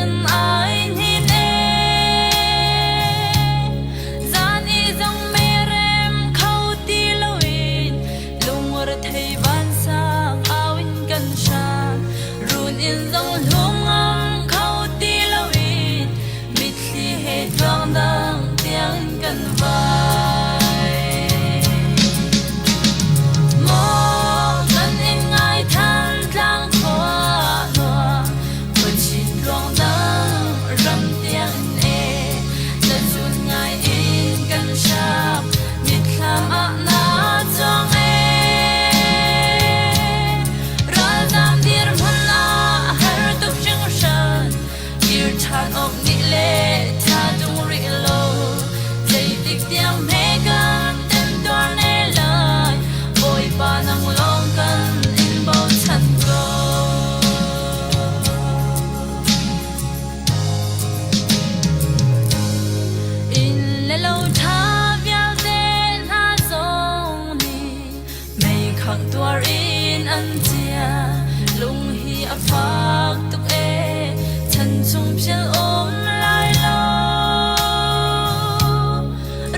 in ai hnin ee. Zan i zong merem kho ti loin lungre vansang au in kan hram. Run in zong hlungam kho ti loin mitthli he tluang dang tiang kan vai. Maw kan in ngai than tlang khua nua khuachin tluang dang ram tiang in e na zun ngai in kan hram mitthlam ah na cuang e ralzam dirhmun ah har tuk hringhran Kir ṭhan awk nih le ṭha ṭung rih lo zeitik tiang hme kan temtuar ne lai Bawipa nang lawng kan in bochan ko. Inn le lo ṭha vialte hna zong nih Meikhangh tuar in an chia, lung hi a fak tuk ee, chan chung philh um lai lo.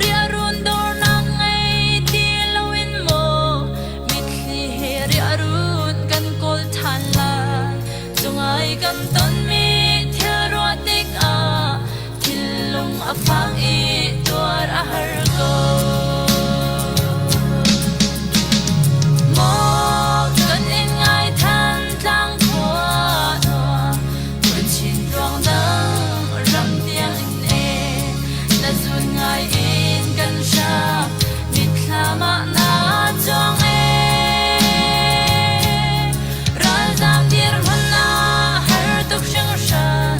Riahrun dawrnak ngei ti loin maw, mitthli he riahrun kan kawl ṭhan lai. Cungai kan tonmi thil ruah tikah thinlung a fak i tuar a har ko. Maw kan in ngai than tlang khua nua khuachin ruang dang ram tiang in e na zun ngai in kan hram mitthlam ah na cuang e ralzam dirhmun ah har tuk hringhran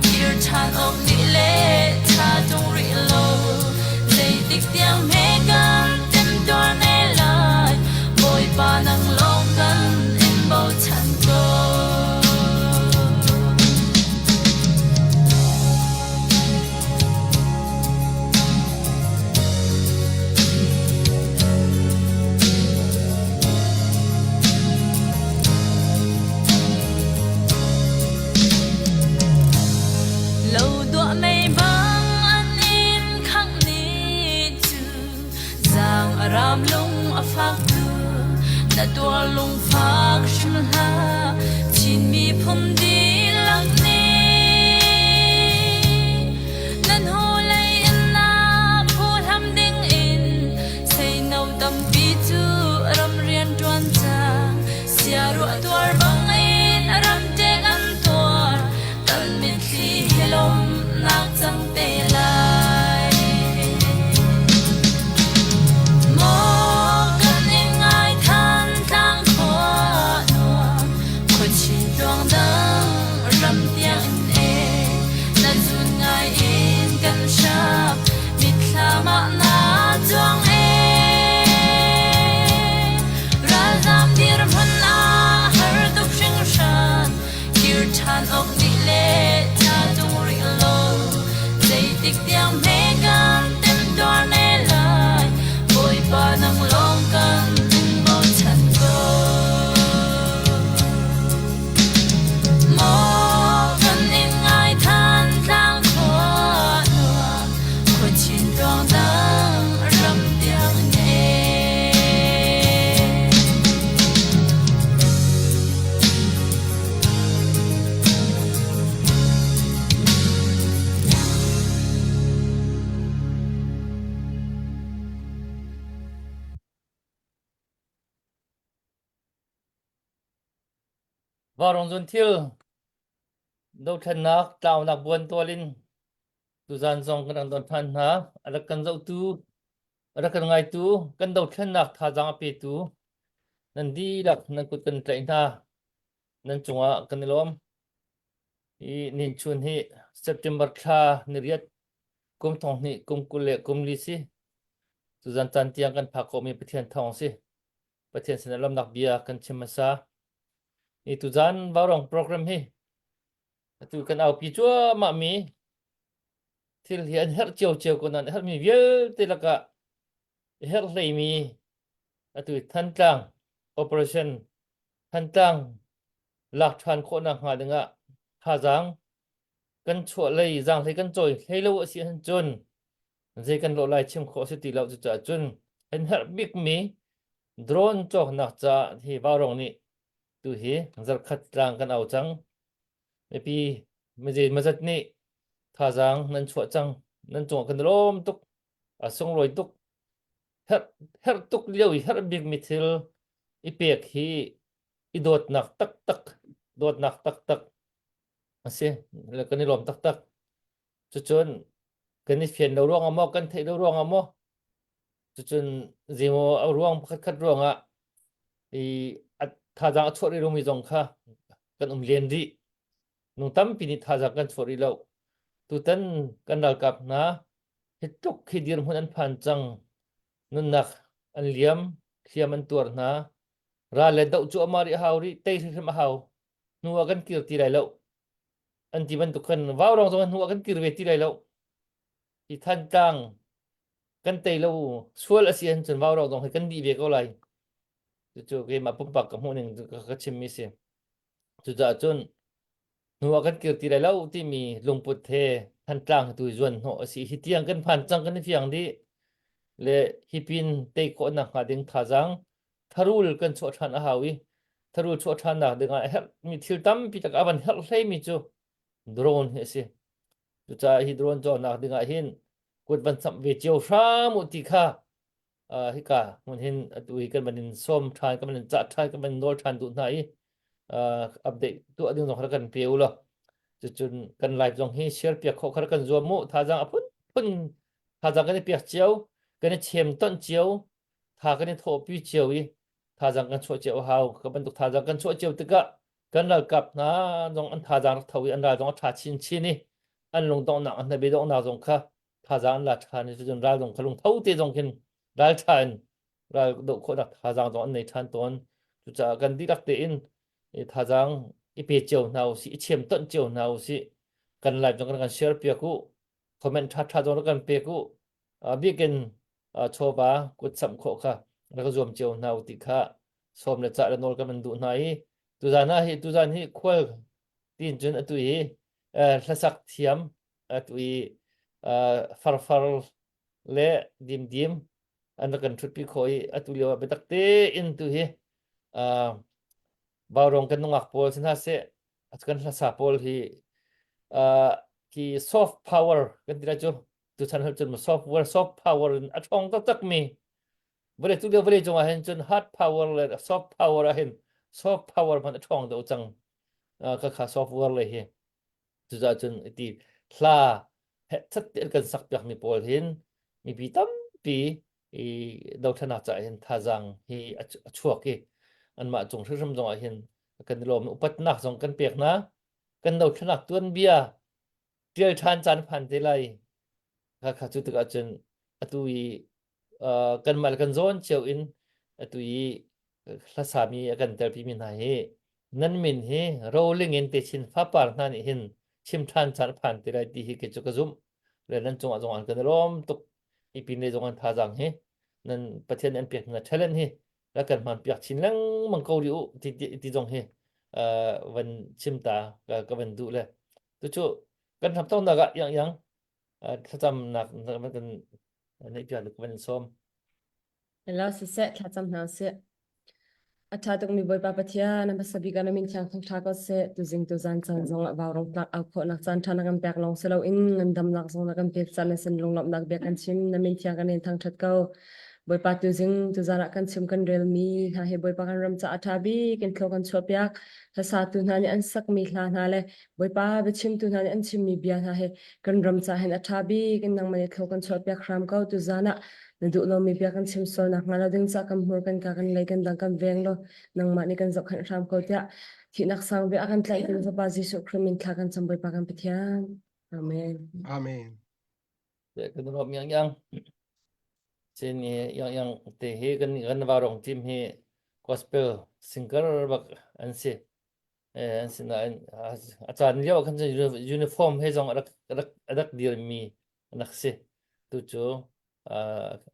Kir ṭhan awk nih le ṭha ṭung rih lo zeitik tiang hme kan temtuar ne lai Bawipa nang lawng kan in bochan ko. Lo duah mei bang an in khangh ni cu zaang a ram lung a fak tu na tuar lungfak hrim hlah Chin miphun dihlak nih nan hnulei in na phuhlam ding in seino tampi cu ram rian ṭuan cang Siaruah tuar bangin ramṭek an tuar, kan mitthli hi lawmhnak cang te lai. Maw kan in ngai than tlang khua nuam, khuachin tluang dang ram tiang in e, na zun ngai in kan hrap, mitthlam ah na cuang e. Ralzam dirhmun ah har tuk hringhran, kir ṭhan awk nih le ṭha ṭung rih lo. Zeitik tiang hme kan temtuar ne lai, Bawipa nang lawng kan in bochan ko. Maw kan in ngai than tlang khua nuam, khuachin ruang dang ram tiang in e. Vaurawng zun thil dothlennak tlaunak buan tual in tuzan zong kan rak don ṭhan hna. A rak kan zohtu, a rak kan ngaitu, kan dothlennak thazaang a petu nan dihlak nan kut kan tlaih hna. Nan cungah kan i lawm. Hi ninchun hi September thla niriat kum thong hnih kum 20 le kum li si. Tuzan caan tiang kan phak khawhmi Pathian thawng si. Pathian sinah lawmnak bia kan chim hmasa. Hi tuzan Vaurawng program hi atu kan aupi cuahmah mi thil hi an herh cio cio ko nain a herhmi vialte lakah a herh hleimi atu Thantlang operation Thantlang lak ṭhan khawhnak hnga dingah thazaang. kan chuah lei zaanghlei kan cawi hlei lo a si ahcun zei kan lawh lai chim khawh a si ti lo. Cucaah cun an herh bikmi drone cawknak caah hi Vaurawng nih tu hi zarkhat tlang kan au cang. Mipi mizei mazat nih thazaang nan chuah cang. Nan cungah kan i lawm tuk. A sunglawi tuk. Herh, herh tuk lio i herh bikmi thil i pek hi i dawtnak taktak, dawtnak taktak a si. Le kan i lawm taktak. Cucun kan i fian lo ruangah maw, kan theih lo ruangah maw, cucun zeimaw a ruang pakhatkhat ruangah i a thazaang a chuah rih lomi zong kha kan um len rih. Nung tampi nih thazaang kan chuah rih lo. Tutan kan ralkap hna hi tluk hi dirhmun an phan cang. Nunnak an liam, hliam an tuar hna. Ral le doh cuahmah rih a hau rih, tei hrimhrim a hau. Hnu ah kan kir ti lai lo. An ti bantuk khan vaurawng zong hnu ah kan kir ve ti lai lo. Hi Thantlang kan tei lo sual a si ahcun vaurawng zong hi kan dih ve ko lai. Cucu keimah pumpak ka hmuh ning ka chimmi si. Cucaah cun hnu ah kan kir ti lai lo timi lungput he Thantlang tu zuan hnawh a si. Hi tiang kan phan cang kan i fiang dih. Le hi pin tei khawh nak hnga ding thazaang tharul kan chuah ṭhan a hau i tharul chuah ṭhannak dingah a herhmi thil tampi tak a van herh hleimi cu drone hi a si. Cucaah hi drone cawknak dingah hin kut van samh ve cio hram u ti kha uh, hika hmun hin atu hi kan van in sawm ṭhan kan van in cah ṭhan kan van in nawl ṭhan duh hna i uh, update tuah ding zong kha kan pe u law cucun kan live zong hi share piak khawh kha kan zuam mu thazaang a phun phun thazaang kan i piak cio kan i chem tonh cio tha kan i thawhpi cio i thazaang kan chuah cio a hau ka bantuk thazaang kan chuah cio tikah kan ralkap hna zong an thazaang rak tho i an ral zong a ṭha chinchin i an lungdonghnak an hnabei zong kha thazaang an la ṭhan i cucun ral zong kha lungtho te zong khin ral ṭha in ral doh khawhnak thazaang zong an nei ṭhan tawn. Cucaah kan dihlak tein i thazaang i pe cio hna usih, i chem tonh cio hna usih. Kan live zong kan kan share piak u, comment ṭha ṭha zong rak kan pek u. A bikin chawva kut samh khawh kha rak zuam cio hna u ti kha sawm le cah le nawl kan van duh hna i tuzan ah hi tuzan hi khual tiin cun atu hi hlasak thiam atu i farfar le dimdim an rak kan ṭhutpi khawh i atu lio ah biatak tein tu hi Vaurawng kan nungak pawl si hna seh kan hlasa pawl hi ki soft power kan ti lai cu tuchan hal cun software soft power in a ṭhawng taktak mi vawlei tu lio vawlei cungah hin cun hard power le soft power ah hin soft power hmanh a ṭhawng deuh cang ka kha software le hi cucaah cun iti hla hetchat te kan sak piak mi pawl hin mipi tampi i dothlenak caah hin thazaang hi a chuak i anmah cung hrimhrim zongah hin kan i lawm upatnak zong kan pek hna kan dothlenak tuanbia ṭial ṭhan caan phan te lai. Kha cu tikah cun atu i uh, kanmah le kan zawn cio in atu i hlasami a kan telpimi hna hi nan min hi roling in techin fapar hna nih hin chim ṭhan caan phan te lai ti hi kei cu ka zumh. Le nan cungah zong an kan i lawm tuk. I pin le zong an thazaang hi nan Pathian an pek hna talent hi rak kan hman piak chin lengmang ko rih u ti, ti, ti zong hi uh, van chim ta ka, ka van duh le Tucu kan hnaptongnak ah iang-iang thlacamnak kan neih piak ka van in sawm. Hello, siseh, thlacam hna usih. A ṭha tukmi Bawipa Pathian, a hmasa bik ah na min thiang thangṭha ko seh. Tuzing tuzan caan zong ah vaurong tlak au khawhnak caan ṭha na kan pek lawng si loin ngandamnak zong na kan pek caan na sin lunglawmhnak bia kan chim. Na min thiang kan in thangṭhat ko. Bawipa tuzing tuzan ah kan chim kan relmi hna hi Bawipa kan ram caah a ṭha bik in thlaw kan chuahpiak. Hlasatu hna nih an sakmi hla hna le Bawipa biachimtu hna nih an chimmi bia hna hi kan ram caah hin a ṭha bik in nangmah nih thlaw kan chuahpiak hram ko. Tuzan ah na duh lomi bia kan chim sual nakhnga lo ding caah kan hmur kan ka kan lei kan dang kan veng law nangmah nih kan zohkhenh hram ko tiah thihnak sang ve a kan tlaih tu Fapa Jesuh Khrih min thla kan cam Bawipa kan Pathian. Amen. Amen. Kan rom yang yang. Sin yang yang te hi kan kan varong team hi gospel singer bak an si. An si nain a caan lio ah khan cun uniform he zong a rak rak a rak dirmi an rak si. Tu cu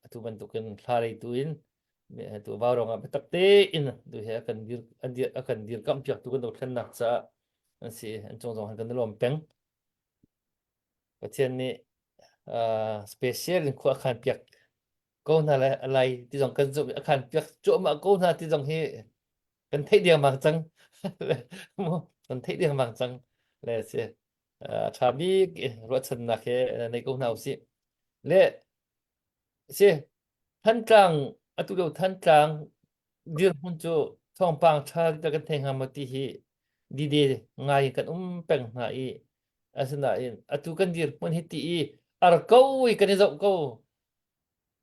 atu bantukin thla lei tu in tu vaurawng ah biatak tein tu he a kan dir an dir a kan dirkamh piaktu kan dothlennak caah an si. An cung zong han kan i lawm peng. Pathian nih special in khua a khan piak ko hna lai lai ti zong kan zumh i a khan piak cuahmah ko hna ti zong hi kan theih dengmang cang. Mu kan theih dengmang cang le si a ṭha bik ruahchannak he nei ko hna usih. Le si Thantlang atu lio Thantlang dirhmun cu thawngpang ṭha ti kan thei hnga maw ti hi dide ngai kan um peng hna i asinain atu kan dirhmun hi ti i ar ko i kan i zoh ko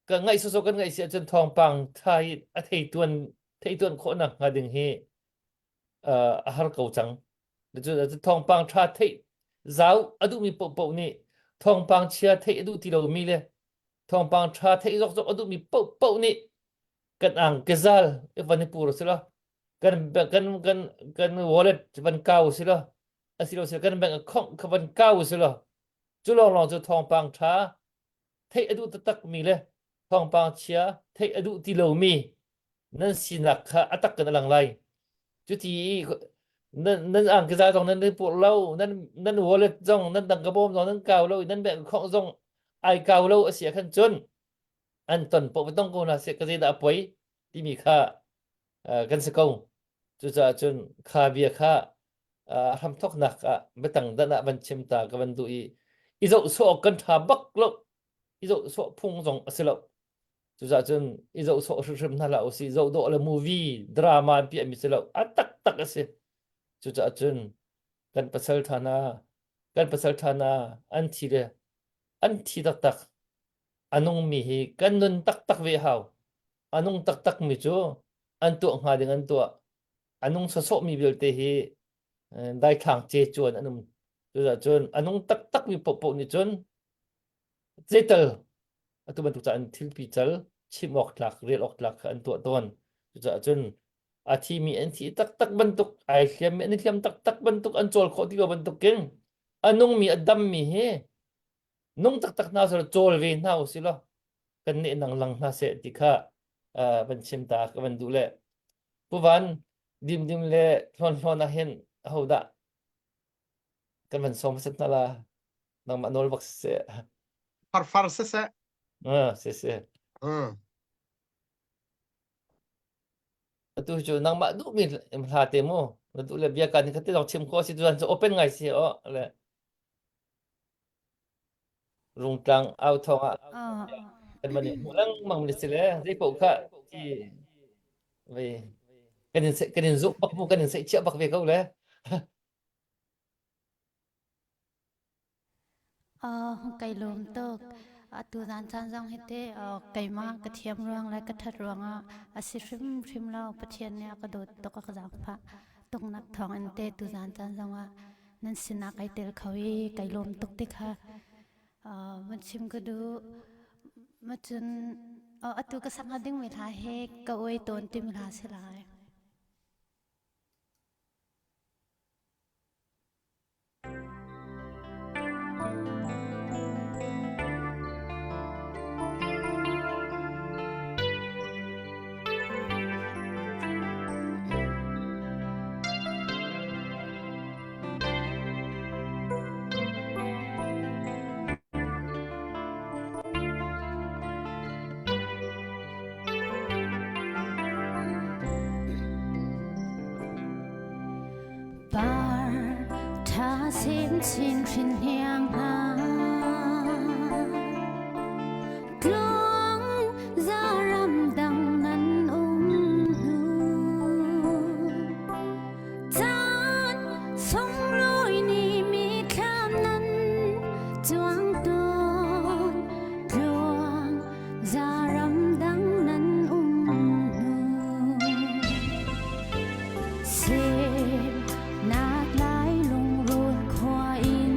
ka ngaih sawsawh kan ngaih si ahcun thawngpang ṭha hi a thei tuan thei tuan khawhnak hnga ding hi a har ko cang. Cun thawngpang ṭha theih zau a duhmi paohpaoh nih thawngpang chia theih a duh ti lomi le thawngpang ṭha theih zokzok a duhmi paohpaoh nih kan ang kezal van i pur si lo kan kan kan kan wallet van kau si lo asilo si kan bank account kha van kau si lo cu lawnglawng cu thawngpang ṭha theih a duh taktak mi le thawngpang chia theih a duh ti lomi nan sinak kha a tak kan a lang lai cuti i nan nan angkiza zong nan i purh lo nan nan wallet zong nan tangka bawm zong nan kau lo nan bank account zong ai kau lo a si ah khan cun an ton poh tong ko hna seh ka zeidah a poi timi kha kan si ko cucaah cun kha bia kha hramthoknak ah biatang dan ah van chim ta ka van duh i i zoh sawh kan ṭha bak lo i zoh sawh phung zong a si lo cucaah cun i zoh sawh hrimhrim hna hlah usih zoh dawh le movie drama an piahmi si lo a taktak a si cucaah cun kan pasal ṭha hna kan pasal ṭha hna an thi le an thi taktak a nungmi hi kan nun taktak ve hau a nung taktak mi cu an tuah hnga ding an tuah a nung sawsawhmi vialte hi daithlang ce cuan an um cucaah cun a nung taktak mi paohpaoh nih cun zeital atu bantuk ca an thilpi cal chim awk tlak rel awk tlak kha an tuah tawn cucaah cun a thimi an thi taktak bantuk ai hliammi an i hliam taktak bantuk an cawl khawh ti lo bantukin a nungmi a dammi hi nung taktak hna selaw cawl ve hna usih law kan nih nang lang hna seh ti kha van chim ta ka van duh le Pu Van Dimdim le Hlawn Hlawn ah hin ahodah kan van sawm hmasat hna la nangmah nawl bak siseh Farfar siseh ah siseh Atu cu nangmah duhmi hla te mu na duh le bia kan kha te zong chim khawh si tuan cu open ngai si o le Rungtlang au thawng ah kan van i hmuh lengmang ni si le zei paoh kha ti ve kan in kan in zuk bak mu kan in seihchiah bak ve ko le. Kai lawm tuk. Atu zan caan zong hi te keimah ka thiam ruang le ka ṭhat ruangah a si hrimhrim lo. Pathian nih a ka dawt tuk a ka zaangfah tuknak thawng in te tu zan caan zongah nan sinah kai tel kho i kai lawm tuk ti kha van chim ka duh. Macun atu ka sak hnga dingmi hla hi ka uai tawn timi hla si lai. Par ṭha chinchin hrin hniang hna Tluang za ram dang nan um hnu Caan sunglawi ni mithlam nan cuang tawn Tluang za ram dang nan um hnu Semnak lai lungrun khua in.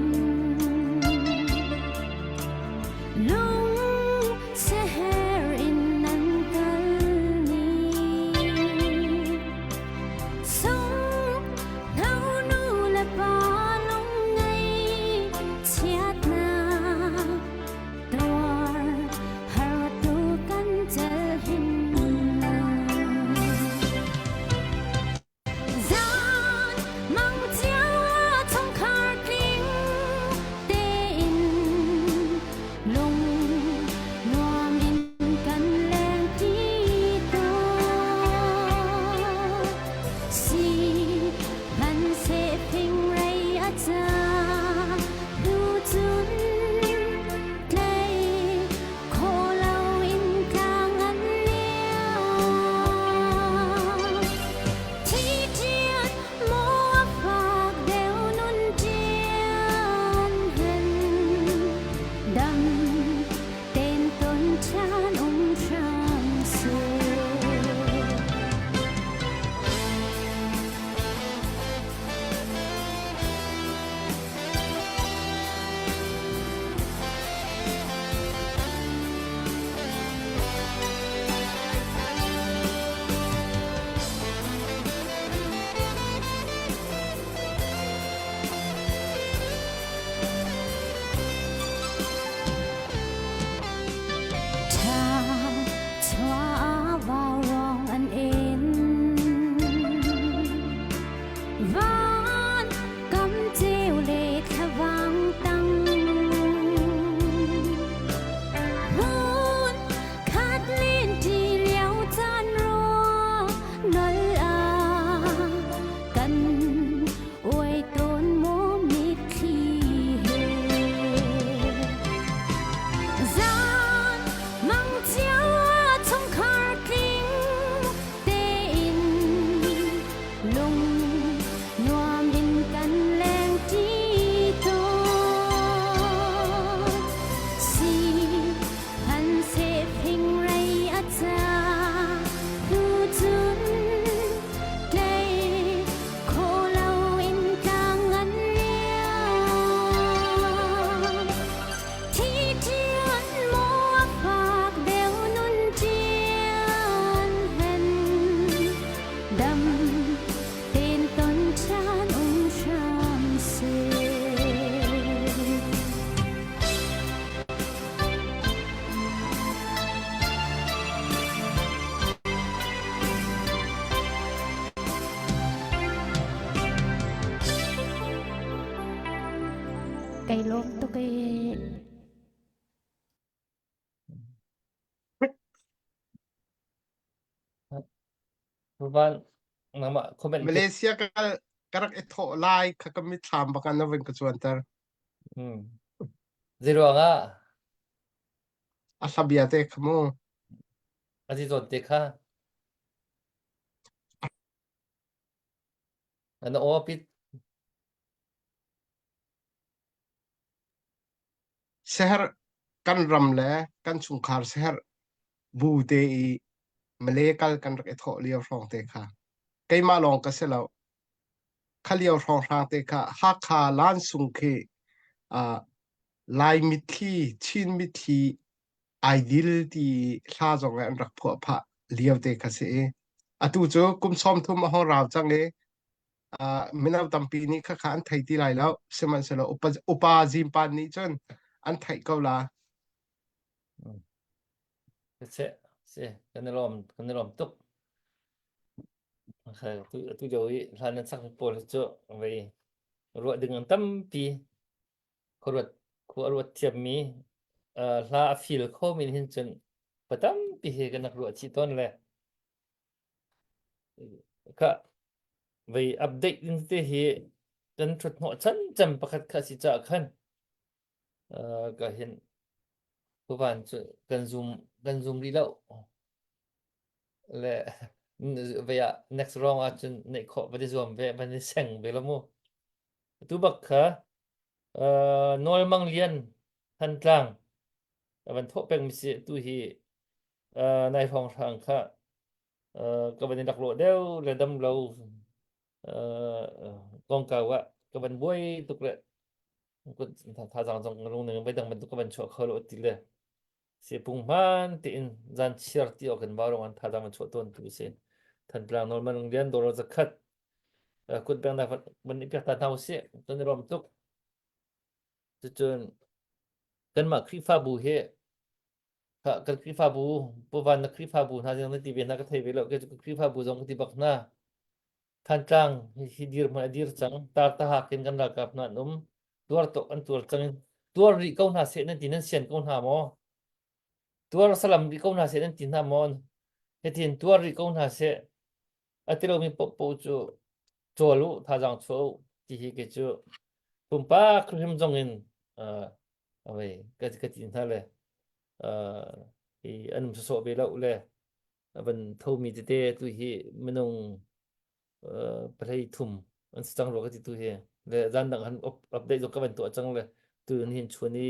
Kai lawm tuk ee. Van nangmah comment Malaysia ka ka rak i thawh lai kha ka mitthlam bak ah na vun ka cuanter. Hmm. Zeiruang ah? A hla bia te kha mu. A zi zawn te kha. Ana aw pit. Seher kan ram le kan chungkhar seher bu te i Malay kal kan rak i thawh lio hrawng te kha. Keimah lawng ka si lo. Kha lio hrawnghrang te kha Hakha Lansung khi uh, Lai mitthli, Chin mitthli ai dil ti hla zong an rak phuah phah lio te kha si i atu cu kum 30 a hong rau cang i uh, mino tampi nih khakha an thei ti lai lo sihmanhsehlaw upa, upa zimpan nih cun an theih ko la Se se kan i lawm kan i lawm tuk tu tu lio i hlan nan sak pawl cu vei ruah ding an tampi khuaruat khua ruat thiammi uh, hla a feel khomi hin cun pa tampi hi kan rak ruah chih tawn le Kha vei update ding tete hi kan ṭhut hnawh chan cem pakhat kha si caah khan uh, ka hin tuvan cu kan zoom kan zoom rih lo le vei ah next round ahcun neih khawh van i zuam ve van i seng ve lo mu tu bak kha uh, Nawl Mang Lian Thantlang a van thawh peng mi si tu hi uh, nai hrawng hrang kha uh, ka van in rak lawh deuh le dam lo uh, kongkau ah ka van buai tuk le thazaang zong lung ning vai dang bantuk ka van chuah kho lo ti le si pung hman tiin zan chiar ti awk in barong an thazaang van chuah tawn tu si Thantlang normal lian doro zakhat kut beng na van i piak ta hna usih kan i rom tuk cucun kanmah Khrihfabu hi kan Khrihfabu Puvan na Khrihfabu hna zong na ti ve hna ka thei ve lo ke Khrihfabu zong ka ti bak hna Thantlang hi dir hmanh a dir cang tar tahak in kan ralkap hna an um tuar tok an tuar cang tuar rih ko hna seh nan ti nan sian ko hna maw tuar salam rih ko hna seh nan ti hna maw hitin tuar rih ko hna seh a ti lomi popo cu cawl u thazaang chuah u ti hi kei cu pumpak hrim zong in uh, ka ka ti hna le uh, hi an um sawsawh ve lo le a van thomi tete tu hi minung uh, pahlei thum an si cang rua ka ti tu hi le zan dang han update zong ka van tuah cang le tu hin chun i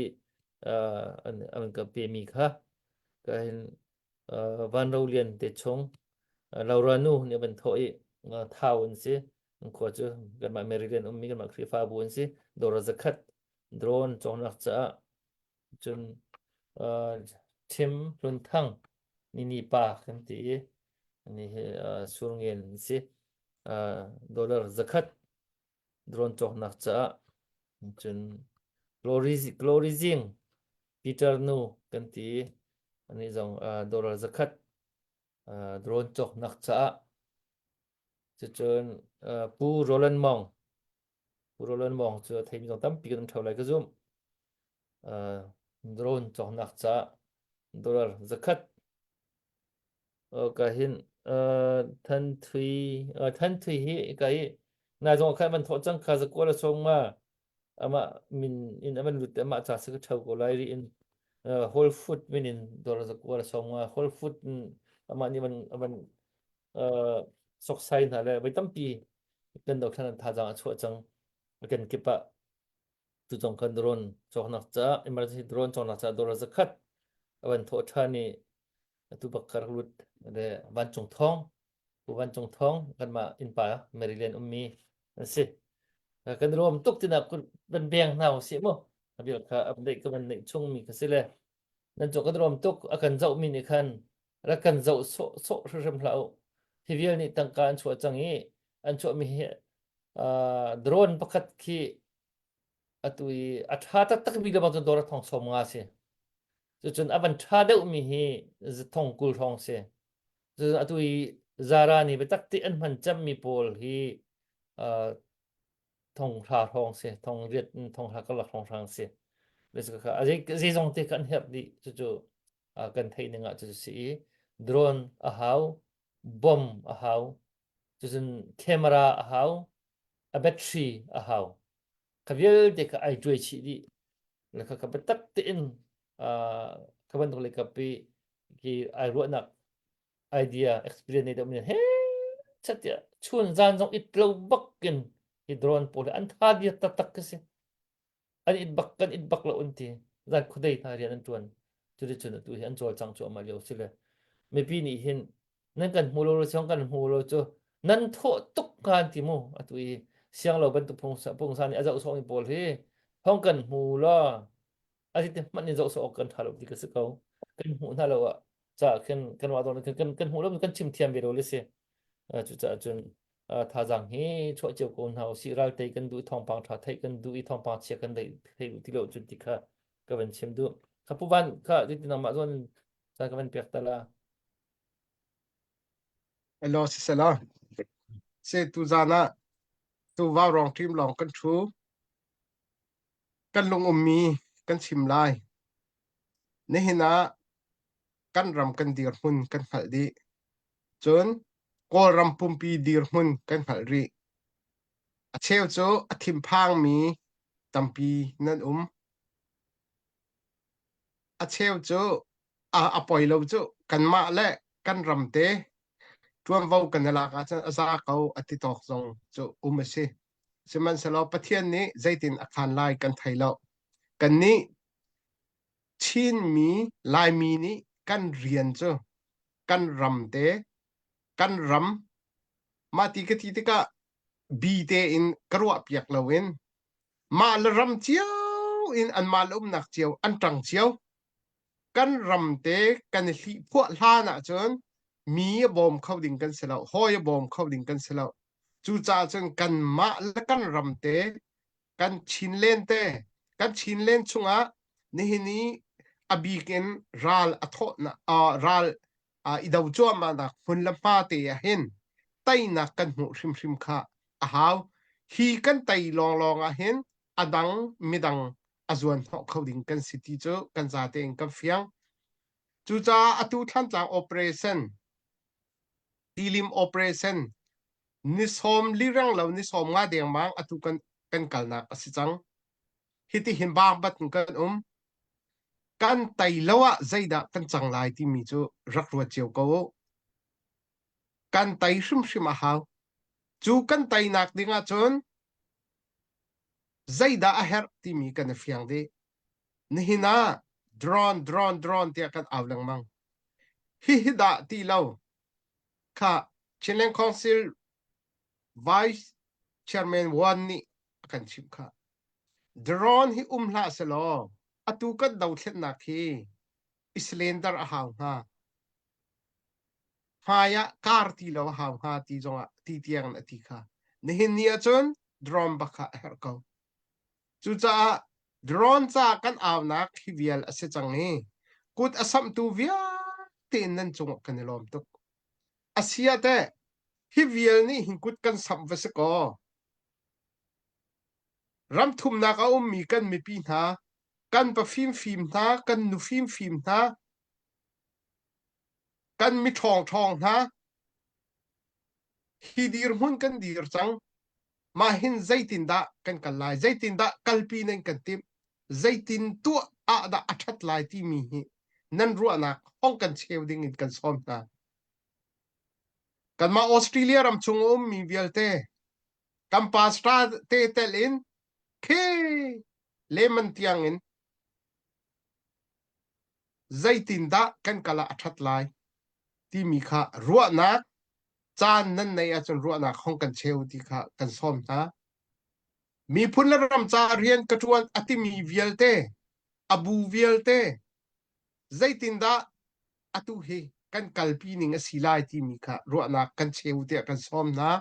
uh, an an ka pe mi kha ka hin Van Ro Lian te chung Laura nu nih a van thawh i Thau an si. An khua cu kanmah Maryland ummi kanmah Khrihfabu an si. Dora zakhat drone cawknak caah cun Tim Hlun Thang nini pa kan ti i ani hi Surngen an si. Dollar zakhat drone cawknak caah cun Glory Glory Zing Peter nu kan ti ani zong dollar zakhat drone cawknak caah cucun Pu Roland Mong Pu Roland Mong cu a theimi zong tampi kan um ṭheo lai ka zumh drone cawknak caah dollar zakhat Ka hin Than Thui Than Thui hi ka hi nai zong khan van thawh cang kha zakua la song ma amah min in aman lut amah cha se ka thau ko lai ri in whole food min in dor zakua la song ma whole food amah nih van avan sok sai hna le vai tampi kan do thlan tha jang a chuah cang kan kip ah tu zong kan drone cawknak ca emergency drone cawknak ca dollar zakhat avan thawh ṭhan i atu bak ka rak lut le vancung thawng pu vancung thawng kanmah innpa Maryland ummi an si kan rom tuk tina kan beng hna usih mu abil kha update ka van neih chungmi ka si le nan cu kan rom tuk a kan zoh mi nih khan rak kan zoh sawh sawh hrimhrim hlah u hi vial nih tangka an chuah cang i an chuah mi hi drone pakhat khi atu i a ṭha taktak mi lebang cun dawr a thong sawm nga si. Cucun a van ṭha deuhmi hi thong 20 hrawng si. Cucun atu i Zara nih biatak te an hman cemmi pawl hi uh, Thong hra hrawng si, thong riat in thong hra karlak hrawng hrang si. Kha zeizong te kha an herh dih. Cucu kan theih ning ah cucu si i drone a hau, bomb a hau, cucun camera a hau, a battery a hau. Kha vialte kha ai tuai chih dih. Le kha kha biatak tein kha bantuk le kapi ki ai ruahnak idea experience nei deuh mi he chatia chun zan zong it lo bak in hi drone pawl hi an tha bia taktak ka si. An it bak kan it bak lo an ti. Zan khudei hna rian an tuan. Cuti cun atu hi an cawlcang cu ama lio si le mipi nih hin nan kan hmu lo siang kan hmu lo cu nan thawh tuk hnga an ti mu atu i siang lo bantuk pungsa nih a zoh sawh mi pawl hi thong kan hmu lo a ti hmanh in zoh sawh awk kan tha lo ti ka si ko kan hmuh hna lo ah ca khin kan wa don kan kan hmuh lo kan chim thiam ve lo le si cucaah cun thazaang hi chuah cio ko hna usih ral tei kan duh thawngpang tha theih kan duh i thawngpang chia kan theih theih duh ti lo cun ti kha ka van chim duh kha pu van kha ti nangmah zawn ca ka van pek ta la Hello sisela se tu zan ah tu vau rong team lawng kan thu kan lung ummi kan chim lai nihin ah kan ram kan dirhmun kan hngalh dih cun Kawlram pumpi dirhmun kan hngalh rih. A cheu cu a thinphangmi tampi nan um. A cheu cu a, a poi lo cu kanmah le kan ram te ṭuanvo kan i lak ahcun a za ko a ti tawk zong cu um a si. Sihmanhsehlaw Pathian nih zeitin a khaan lai kan thei lo. Kannih Chinmi Laimi nih kan rian cu kan ram te kan ram mah ti ka ti tikah bi tein ka ruahpiak loin mah le ram cio in anmah le umnak cio an ṭang cio. Kan ram te kan i hlihphuah hlan ahcun mi a bawm kho ding kan si lo, hawi a bawm kho ding kan si lo. Cucaah cun kanmah le kan ram te kan Chinland te kan Chinland chungah nihin i a bik in ral a thawhnak uh, ral uh, i do cuahmahnak hmun le hma te ah hin teinak kan hmuh hrimhrim kha a hau. Hi kan tei lawnglawng ah hin a dang midang a zuan hnawh kho ding kan si ti cu kan zate in kan fiang. Cucaah atu Thlantlang operation tilim operation ni sawm li reng lo ni sawm nga dengmang atu kan kan kalnak a si cang. Hiti hin bang bat in kan um. Kan tei lo ah zeidah kan cang lai timi cu rak ruat cio ko u. Kan tei hrimhrim a hau. Cu kan teinak ding ahcun zeidah a herh timi kan i fiang dih. Nihin ah drone drone drone tiah kan au lengmang. Hihi dah ti lo kha Chinland Council Vice Chairman Wan nih a kan chimh kha. Drone hi um hlah selaw atu kan dothlennak hi i cylinder a hau hnga. Hmai ah kar ti lo a hau hnga ti zongah ti tiang in a ti kha. Nihin ni ahcun drone bak kha a herh ko. Cucaah drone ca kan aunak hi vial a si cang i kut a samhtu vialte in nan cungah kan i lawm tuk. A si ah teh hi vial nih hin kut kan samh va si kaw ram thumnak a ummi kan mipi hna, kan pa fimfim hna, kan nu fimfim hna, kan mi ṭhawngṭhawng hna, hi dirhmun kan dir cang. Mah hin zeitindah kan kal lai, zeitindah kalpi nan kan timh, zeitin tuah ah dah a ṭhat lai timi hi nan ruahnak hong kan cheu ding in kan sawm hna. Kanmah Australia ram chung a ummi vialte kan pastor te tel in khi Lehman tiang in zeitindah kan kal ah a ṭhat lai timi kha ruahnak caan nan neih ahcun ruahnak hong kan cheu ti kha kan sawm hna. Miphun le ram ca rian ka ṭuan a timi vialte, a bu vialte, zeitindah atu hi kan kalpi ning a si lai timi kha ruahnak kan cheu tiah kan sawm hna.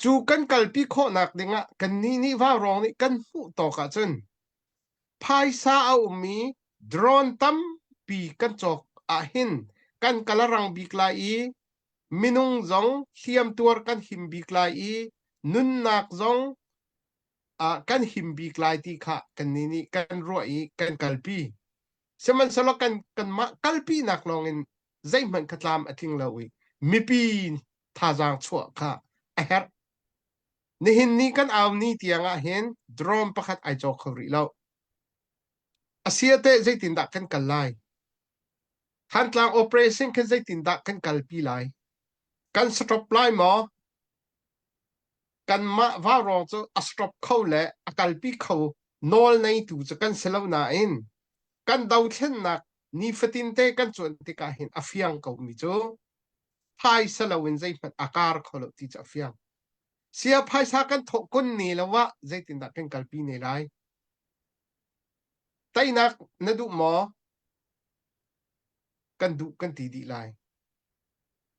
Cu kan kalpi khawhnak dingah kannih nih vaurawng nih kan hmuh tawk ahcun phaisa a ummi drone tampi kan cawk ahhin kan kal a rang bik lai i. Minung zong hliamtuar kan him bik lai i nunnak zong ah kan him bik lai ti kha kannih nih kan ruah i kan kalpi. Sihmanhsehlaw kan kanmah kalpinak lawngin zeihmanh kha tlam a tling lo i mipi thazaang chuah kha a herh. Nihin ni kan au ni tiang ah hin drone pakhat ai caw kho rih lo. A sia teh zeitindah kan kal lai? Thantlang operation khan zeitindah kan kalpi lai? Kan stop lai maw? Kanmah vaurawng cu a stop kho le a kalpi kho nawl neitu cu kan si lo nain kan dothlennak nifatin te kan cuanh tikah hin a fiang ko mi cu phaisa loin zeihmanh a kar kho lo ti cu a fiang. Sia phaisa kan thawh kun ne lo ah zeitindah kan kalpi ne lai? Teinak na duh maw? Kan duh kan ti dih lai.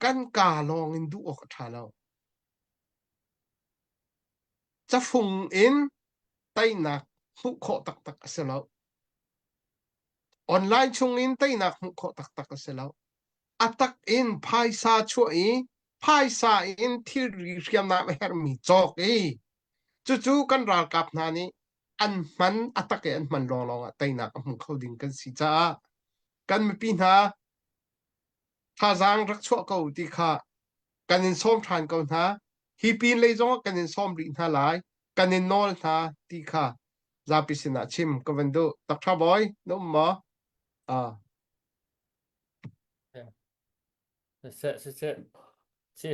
Kan kaa lawng in duh awk a ṭha lo. Cafung in teinak hmuh khawh taktak a si lo. Online chung in teinak hmuh khawh taktak a si lo. A tak in phaisa chuah i phaisa in thilri hriamnam a herhmi cawk i cucu kan ralkap hna nih an hman a tak i an hman lawnglawng ah teinak a hmu kho ding kan si caah kan mipi hna thazaang rak chuah ko ti kha kan in sawm ṭhan ko hna. Hi pin lei zongah kan in sawm rih hna lai. Kan in nawl hna ti kha zapi sinah chim ka van duh. Takṭha bawi, na um maw? Ah. Siseh, siseh. Si.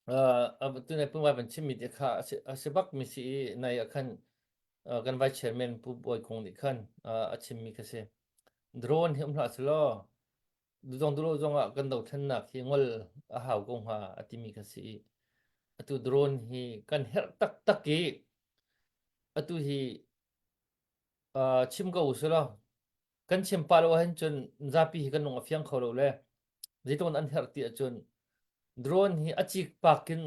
Uh, tu nai pungwai van chimmi te kha a si bak mi si i nai ah khan uh, kan vice chairman Pu Bawi Kung nih khan uh, a chimmi kha si. Drone hi um hlah selaw duzong dulo zong ah kan dothlennak hi ngol a hau ko hnga a timi kha si i atu drone hi kan herh taktak i atu hi uh, chim ko usulaw kan chim pa lo ahhin cun zapi hi kan lung a fiang kho lo le zeitluk an herh ti ahcun drone hi a cik pak in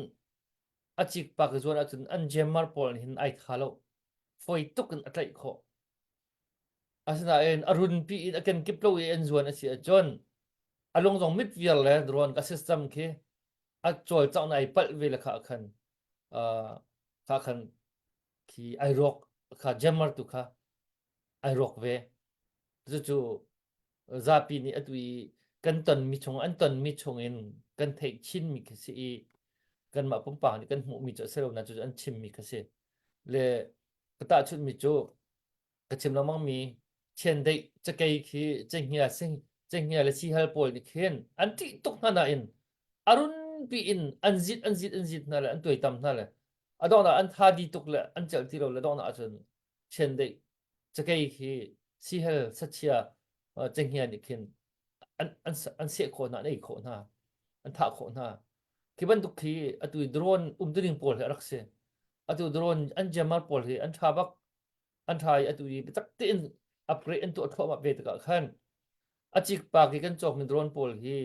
a cik pak zuan ahcun an jammer pawl hin ai tha lo foi tuk in a tlaih khawh asinain a runpi in a kenkip lo i an zuan a si ahcun a lung zong mit viar le drone ka system khi a cawlcangh na ai palh ve le kha khan uh, kha khan khi ai rawk kha jammer tu kha ai rawk ve. Cucu zapi nih atu i kan tonmi chung an tonmi chungin kan theih chinmi khi si i kanmah pumpak nih kan hmuhmi cu a si lo na cucu an chimmi khi si. Le ka tahchunhmi cu ka chim lengmangmi chiandeih cakei khi cenghngia sing cenghngia le sihal pawl nih khin an ṭih tuk hna nain a runpi in an zit an zit an zit hna le an tuaitam hna le a donghnak an tha di tuk le an celh ti lo le donghnak ahcun chiandeih cakei khi sihel sachia cenghngia nih khin an an an seh khawh hna an ei khawh hna an thah khawh hna khi bantuk khi atu drone umtuning pawl hi a rak si atu drone an jammer pawl hi an tha bak an tha i atu i biatak tein upgrade an tuah thluahmah ve tikah khan a cik pak i kan cawkmi drone pawl hi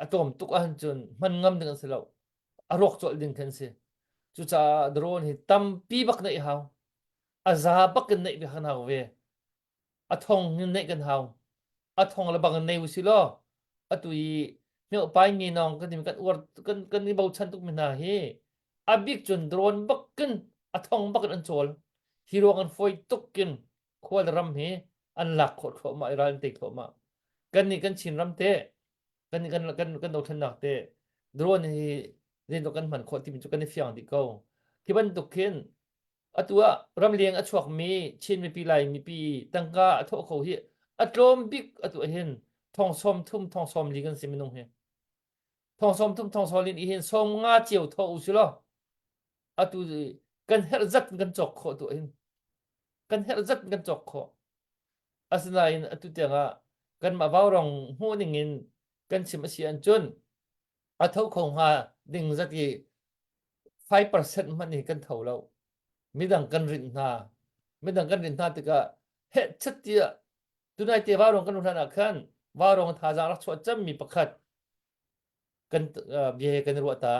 a tlawm tuk ahcun cun hman ngam ding an si lo a rawk colh ding khan si cucaah drone hi tampi bak neih hau a za bak in neih kan hau ve a thong in neih kan hau a thong le bang in nei usi law atu i miopai ngi nong kan kan uar kan kan i bochan tuk mi hna hi a bik cun drone bak kin a thong bak in an chawl hi ruang an foi tuk kin khual ram hi an lak khawh thluahmah i ral an tei thluahmah kan nih kan Chin ram te kan kan kan kan dothlennak te drone hi zeitluk kan hman khawh timi cu kan i fiang dih ko khi bantuk khin atu ah ramleng a chuakmi Chin mipi Lai mipi tangka a thawh kho hi a tlawm bik atu ah hin thong sawm thum thong sawm li kan si minung hi thong sawm thum thong sawm li nih hin sawm nga cio thawh u si law atu kan herh zat kan cawk khawh tu hin kan herh zat kan cawk khawh Asinain atu tiangah kanmah vaurong hmuh ningin kan chim a si ahcun a tho kho hnga ding zat i 5% hmanh hi kan tho lo. Midang kan rinh hna. Midang kan rinh hna tikah heh chat tiah tunai te vaurong kan hlan ah khan vaurong thazaang rak chuah cemmi pakhat kan bia he kan i ruah ta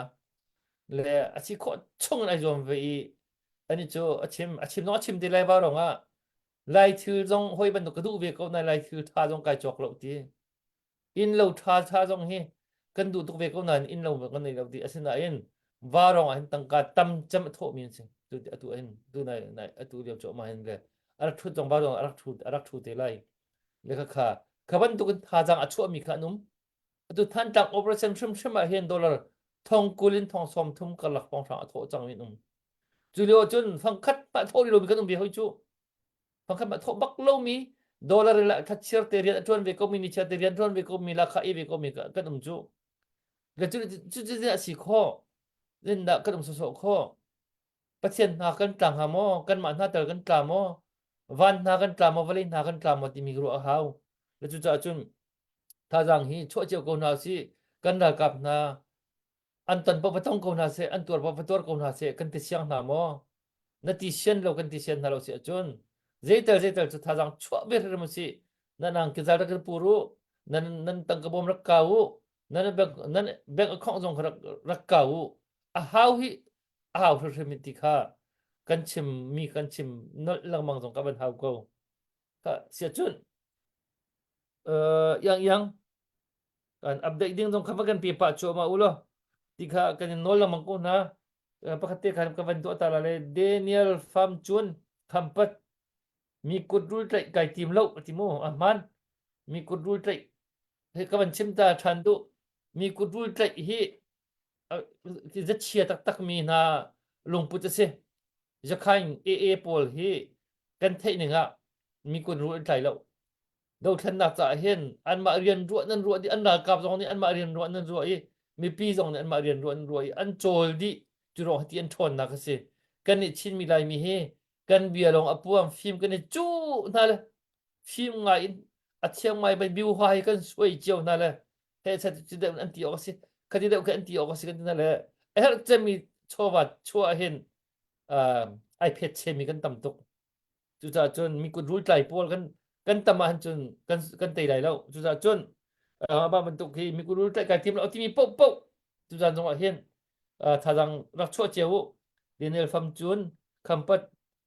le a si khawh chung in ai zuam ve i ani cu a chim a chim zong a chim ti lai vaurong ah Lai thil zong hoi bantuk ka duh ve ko na lai thil tha zong kai cawk lo ti. Inn lo tha tha zong hi. Kan duh tuk ve ko nain inn lo kan nei lo ti asinain varong ah hin tangka tam cem a thawhmi an si. Tu atu hin tu nai nai atu lio cu ma hin le a rak thut zong varong a rak thu a rak thu te lai. Le kha kha kha bantukin thazaang a chuahmi kha an um. Atu Thantlang operation hrimhrim ah hin dollar thong kul in thong sawm thum karlak pawnghrang a thawh cang in um. Cu lio cun fangkhat mah thawh rih lomi kan um ve hoi cu. Fangkhat mah thawh bak lomi dollar la thlachiar te rian a ṭuan ve komi nichiar te rian ṭuan ve komi la kha i ve komi kan um cu. Le cu cu cu a si khawh. Zindah kan um sawsawh khawh. Pathian hna kan tla hnga maw? Kanmah hna tal kan tla maw? Van hna kan tla maw? Vawlei hna kan tla maw timi ruah a hau. Le cucaah cun thazaang hi chuah cio ko hna usih. Kan ralkap hna an ton paoh va tong ko hna seh, an tuar paoh va tuar ko hna seh, kan ti siang hna maw? Na ti sian lo kan ti sian hna lo si ahcun zeital zeital cu thazaang chuah ve hrim usih. Nan angki zal rak kan pur u, nan nan tangka bawm rak kau u, nan bank nan bank account zong kha rak rak kau u. A hau hi a hau hrimhrim ti kha kan chim mi kan chim nolh lengmang zong ka van hau ko. Ka sia cun uh, yang yang kan update ding zong kha va kan pe pah cuahmah u law ti kha kan in nawl lengmang ko hna. Pakhat te khan ka van tuah ta la le Daniel Pham Chun Khampat mi kut rul tlaih kai tim lo ti mu a hman mi kut rul tlaih he ka van chim ta than duh mi kut rul tlaih hi zachia taktak mi hna lungput a si Zakhain AA pawl hi kan theih ning ah mi kut rul an tlai lo dothlennak caah hin anmah rian ruah nan ruah dih an ralkap zong nih anmah rian ruah nan ruah i mipi zong nih anmah rian ruah nan ruah i an cawl dih cu ruang ti an ṭhawnnak a si kan nih Chinmi Laimi hi kan bia lawng a puang fim kan i cuh hna le fim ngai in a thiam ngai ban biuha hi kan suai cio hna le he chat ci deuh an ti awk a si khati deuh khi an ti awk a si kan ti hna le a herh cemmi chawva chuah hin ai phet chemi kan tam tuk Cucaah cun mi kut rul tlai pawl kan kan tam ahhin cun kan kan tei lai lo. Cucaah cun amah bantuk hi mi kut rul tlaih kai tim lo timi paohpaoh tuzan zong ah hin thazaang rak chuah cio u. Daniel Fam cun khampat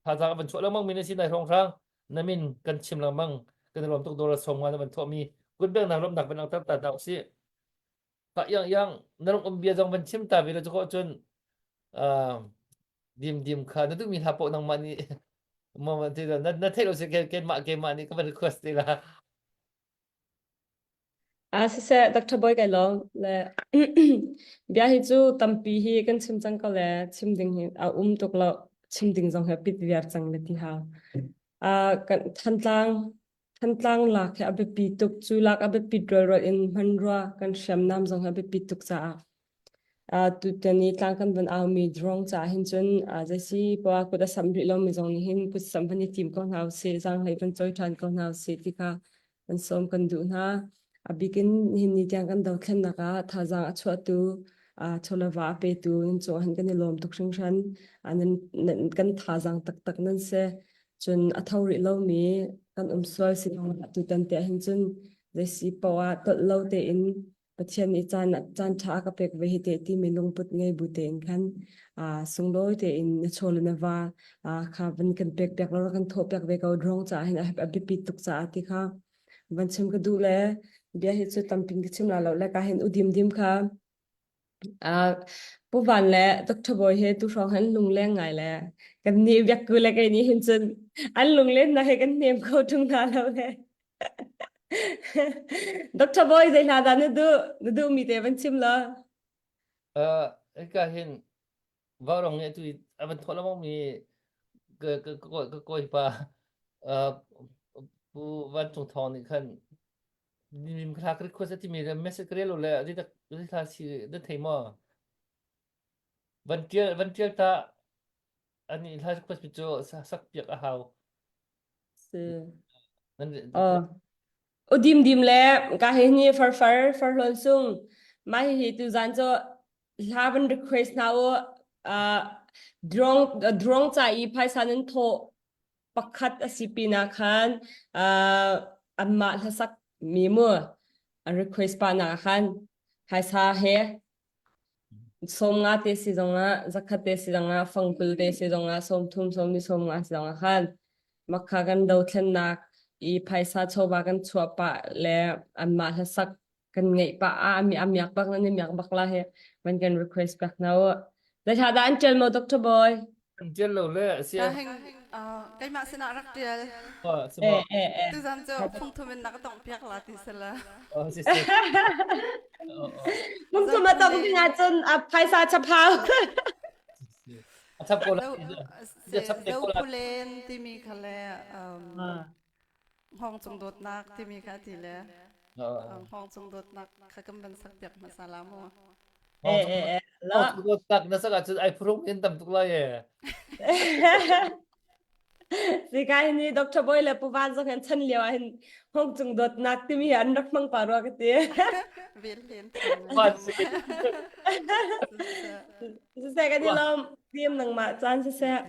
thazaang a van chuah lengmang mi na si nai hrawnghrang na min kan chim lengmang kan i lawm tuk dawr sawm nga na van thawh mi kutbengnak lawmhnak van langhter ta hna usih. Ka yang yang na rung um bia zong van chim ta ve lo cu cun dim dim kha na duhmi hla paoh nangmah nih mo ti na na theih lo si ke keimah keimah nih ka van request te la. A siseh Dr. Boy kai lawm le bia hi cu tampi hi kan chim cang ko le chim ding hi a um tuk lo chim ding zong hi pit viar cang le ti hau. Uh, kan Thantlang Thantlang lak hi a biapi tuk. Cu lak a biapit rualrual in hmanrua kan hriamnam zong hi a biapit tuk caah uh, tutan i tlang kan van aumi drone caah hin cun uh, zeisi poah kut a samh rih lomi zong nih hin kut samh van i tim ko hna usih, zaanghlei van cawi ṭhan ko hna usih ti kha kan sawm kan duh hna. A bikin hin ni tiang kan dothlennak ah thazaang a chuahtu uh, chawleva a petu nan cung ah hin kan i lawm tuk hringhran. Uh, nan, nan, kan thazaang taktak nan si. Cun a tho rih lomi kan um sual si ah tutan te ah hin cun zeisi paoh ah tolh lo tein Pathian nih caan caan ṭha a ka pek ve hi te timi lungput ngei bu tein khan aa sunglawi tein na chaw le na va kha van kan pek piak lo kan thawh piak ve ko drong caah hin a biapi tuk caah ti kha van chim ka duh le bia hi cu tampin ka chim la lo le ka hin udim dim kha Uh, Pu Van le Dr. Bawi he tu hrawng han lungleng ngai le kan nih biakku le kei nih hin cun an lunglen na he kan hnem kho ṭung hna lo le. Dr. Bawi zei hla dah na duh na duh mi te van chim la. Uh, hika hin Vaurong nih atu a van thawh lengmang mi ka ka ka ka kawipa uh, Pu Van Cung Thawng nih khan Nim thla ka request a timi le message ka rel lo le zeitak zei thla si na thei maw? Van tial van tial ta ani hla request mi cu sak piak a hau. Si. Nan Oh. Udim dim le ka he ni far far far hlon sung ma hi hi tu zan cu hla van request na u uh, drong drong cha i phaisa nan tho pakhat a si pinah khan uh, anmah hlasak mi mu an request pa nak khan phaisa he sawm nga te si zongah zakhat te si zongah fangkul te si zongah sawm thum sawm ni sawm nga si zongah khan makha kan dothlennak i phaisa chawva kan chuah pah le anmah hlasak. Kan ngeih pa a mi amiak bak nan miak bak la he man kan request bak na o. Da tha da an tel mo Dr. Boy. An tial lo le si Ka heng keimah sinah rak tial. Eh eh eh. Tuzan cu phungthum in nak tong piak la ti sala. Phungthum a tong ding ahcun a phaisa chaphau. A chap ko la. Zopulen timi kha le hngawng cung dawtnak timi kha ti le hngawng cung dawtnak kha kan van sak piak hmasa la mu. Eh eh eh. Hngawng cung dawtnak na sak ahcun ai phurung in tam tuk lai e. Sikai ni Dr. Boy le Pu Van zong hin chan lio ah hin hngawng cung dawtnak timi hi an rak hmang pa rua ka ti. Vel len. Siseh kan i lawm. Tim nangmah caan siseh.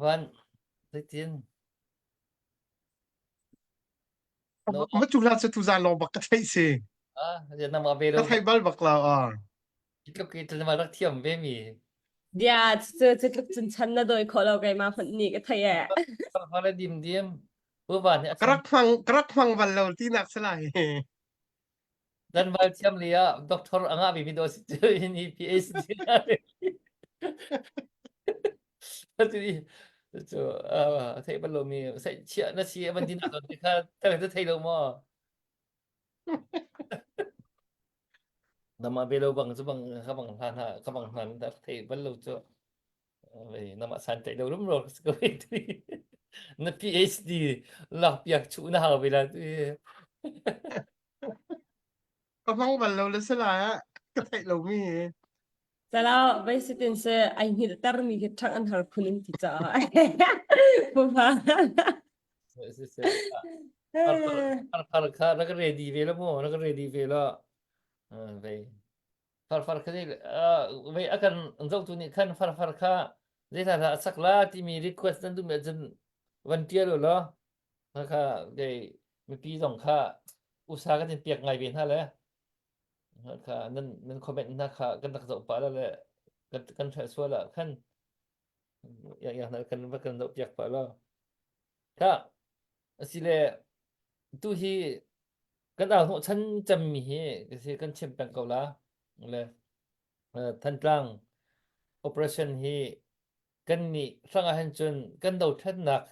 Van, zeitin? No. Ma tu hla cu tuzan lawng bak ka theih si. Ah, nangmah ve Ka lo. theih bal bak lo. Ah. Tluk i tlama rak thiam ve mi. Dia cu cu tluk cun chan na dawi khawh lo keimah hmanh nih ka thei e. Fa le dim dim. Pu van nih a Ka rak hmang ka rak hmang bal lo tinak si lai. Dan val thiam li ah doctor a ngah mi do si cu ni PhD cu a thei bal lo mi sai chia na si van din don ti kha ta ta thei lo mo nama ve lo bang cu bang ka bang hlan ha ka bang hlan ta thei bal lo cu nama san tai lo rum ro ko na PhD lak piak chu na hau ve la tu Ka hmang bal lo le si lai ah ka theih lo mi hi. Calo vai sitin se ai hngilh ter mi khi ṭhang an har khun in ti caah. Pupa. Far kha rak ready ve la mu rak ready ve la ve far far kha ve akan zohtu nih khan far far kha zeithla hla a sak la timi request nan duh mi ahcun van ṭial u law kha kei mipi zong kha usa kan in piak ngai ve hna le kha nan nan comment hna kha kan rak zoh pah la le kan kan hreh sual ah khan yang yang kan va kan zoh piak pah la kha asile tu hi kan au hnawh chan cemmi hi kasi kan chim peng ko la le Thantlang operation hi kan nih hrang ah hin cun kan dothlennak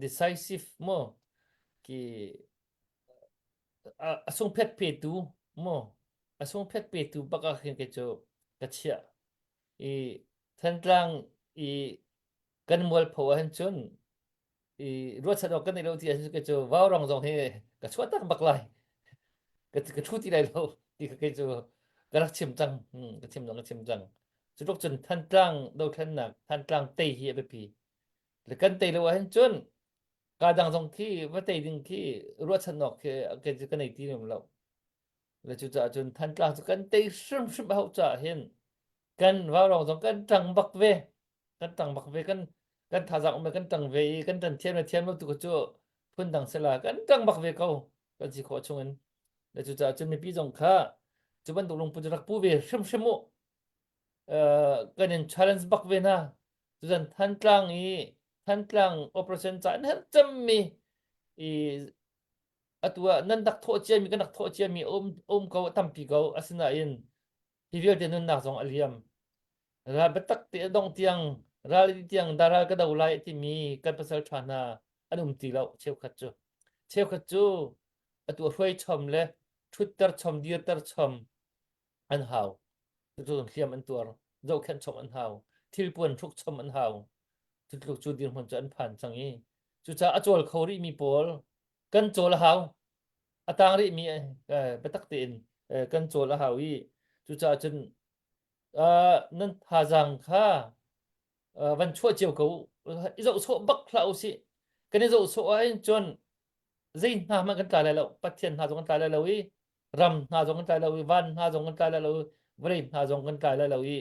decisive mu ki a sungphet petu mu a sungphet petu bak ah khin kei cu ka chiah i Thantlang i kan mualpho ah hin cun i ruahchan awk kan nei lo ti ahcun kei cu vaurong zong hi ka chuah tak bak lai ka ka thu ti lai lo ti kha kei cu ka rak chim cang ka chim zong ka chim cang cu tluk cun Thantlang dothlennak Thantlang tei hi a biapi le kan tei lo ahhin cun ka dang zong khi va tei ding khi ruahchan awk khi kei cu ka nei ti lem lo le cucaah cun Thantlang cu kan tei hrimhrim a hauh caah hin kan vaurong zong kan ṭang bak ve kan ṭang bak ve kan kan thazaang um kan ṭang ve i kan ṭan thiam le thiam lo tu cu phun dang sela kan ṭang bak ve ko kan si khawh chung in le cucaah cun mipi zong kha cu bantuk lungput rak pu ve hrimhrim u kan in challenge bak ve hna cuzan Thantlang i Thantlang operation ca an herh cemmi i atu ah nan rak thawh ciami kan rak thawh ciami um um ko tampi ko asinain hi vialte nunnak zong a liam ral biatak te a dong tiang ral tiang daral ka do lai timi kan pasal ṭha hna an um ti lo cheukhat cu cheukhat cu atu hruai chom le ṭhutter chom dirter chom an hau cucu hliam an tuar zohkhenh chom an hau thilpuan hruk chom an hau cutluk cu dirhmun cu an phan cang i cucaah a cawl kho rih mi pawl kan cawl a hau a tang rih mi biatak tein kan cawl a hau i cucaah cun nan thazaang kha van chuah cio ko i zoh sawh bak hlah usih kan i zoh sawh ahhin cun zei hna hmanh kan tla lai lo pathian hna zong kan tla lai lo i ram hna zong kan tlai lo i van hna zong kan tlai lai lo i vawlei hna zong kan tlai lai lo i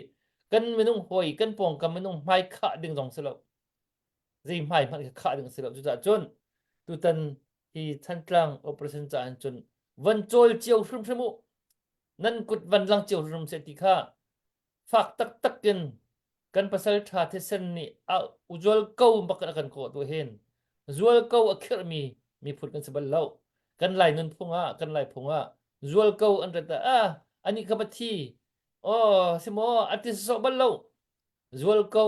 kan minung hawi kan pawngkam minung hmai khah ding zong si lo zei hmai hmanh khah ding si lo cucaah cun tutan hi Thantlang operation caah hin cun van cawl cio hrimhrim u nan kut van lang cio hrimhrim seh ti kha fak taktak in kan pasal ṭha thisen nih a uzual ko bak a kan kawh tu hin zual ko a khirhmi miphun kan si bal lo kan lai nunphung ah kan lai phung ah zual ko an rat ah ani kha pathi oh simo ati so bal lo zual ko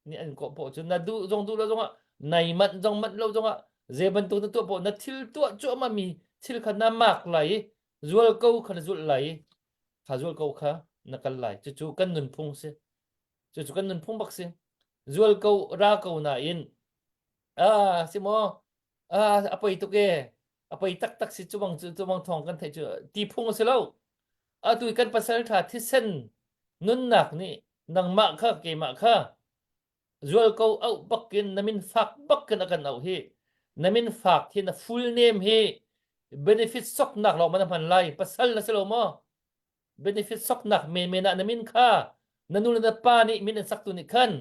nih an kawh poh cu na duh zong duh lo zongah nai manh zong manh lo zongah zei bantuk na tuah poh na thil tuah cuahmah mi thil kha na mak lai i zual ko kha na zulh lai i kha zual ko kha na kal lai cucu kan nunphung si cucu kan nunphung bak si zual ko ra ko nain ah si maw ah a poi tuk e a poi taktak si cu bang cu bang thawng kan theih cu ti phung a si lo atu kan pasal tha thisen nunnak nih nangmah kha keimah kha zual ko auh bakin na min fak bakin a kan auh hi na min fak hi na full name hi benefit soknak lawng man hman lai pasal na si lo maw benefit soknak menmen ah na min kha na nu le na pa nih min an saktu nih khan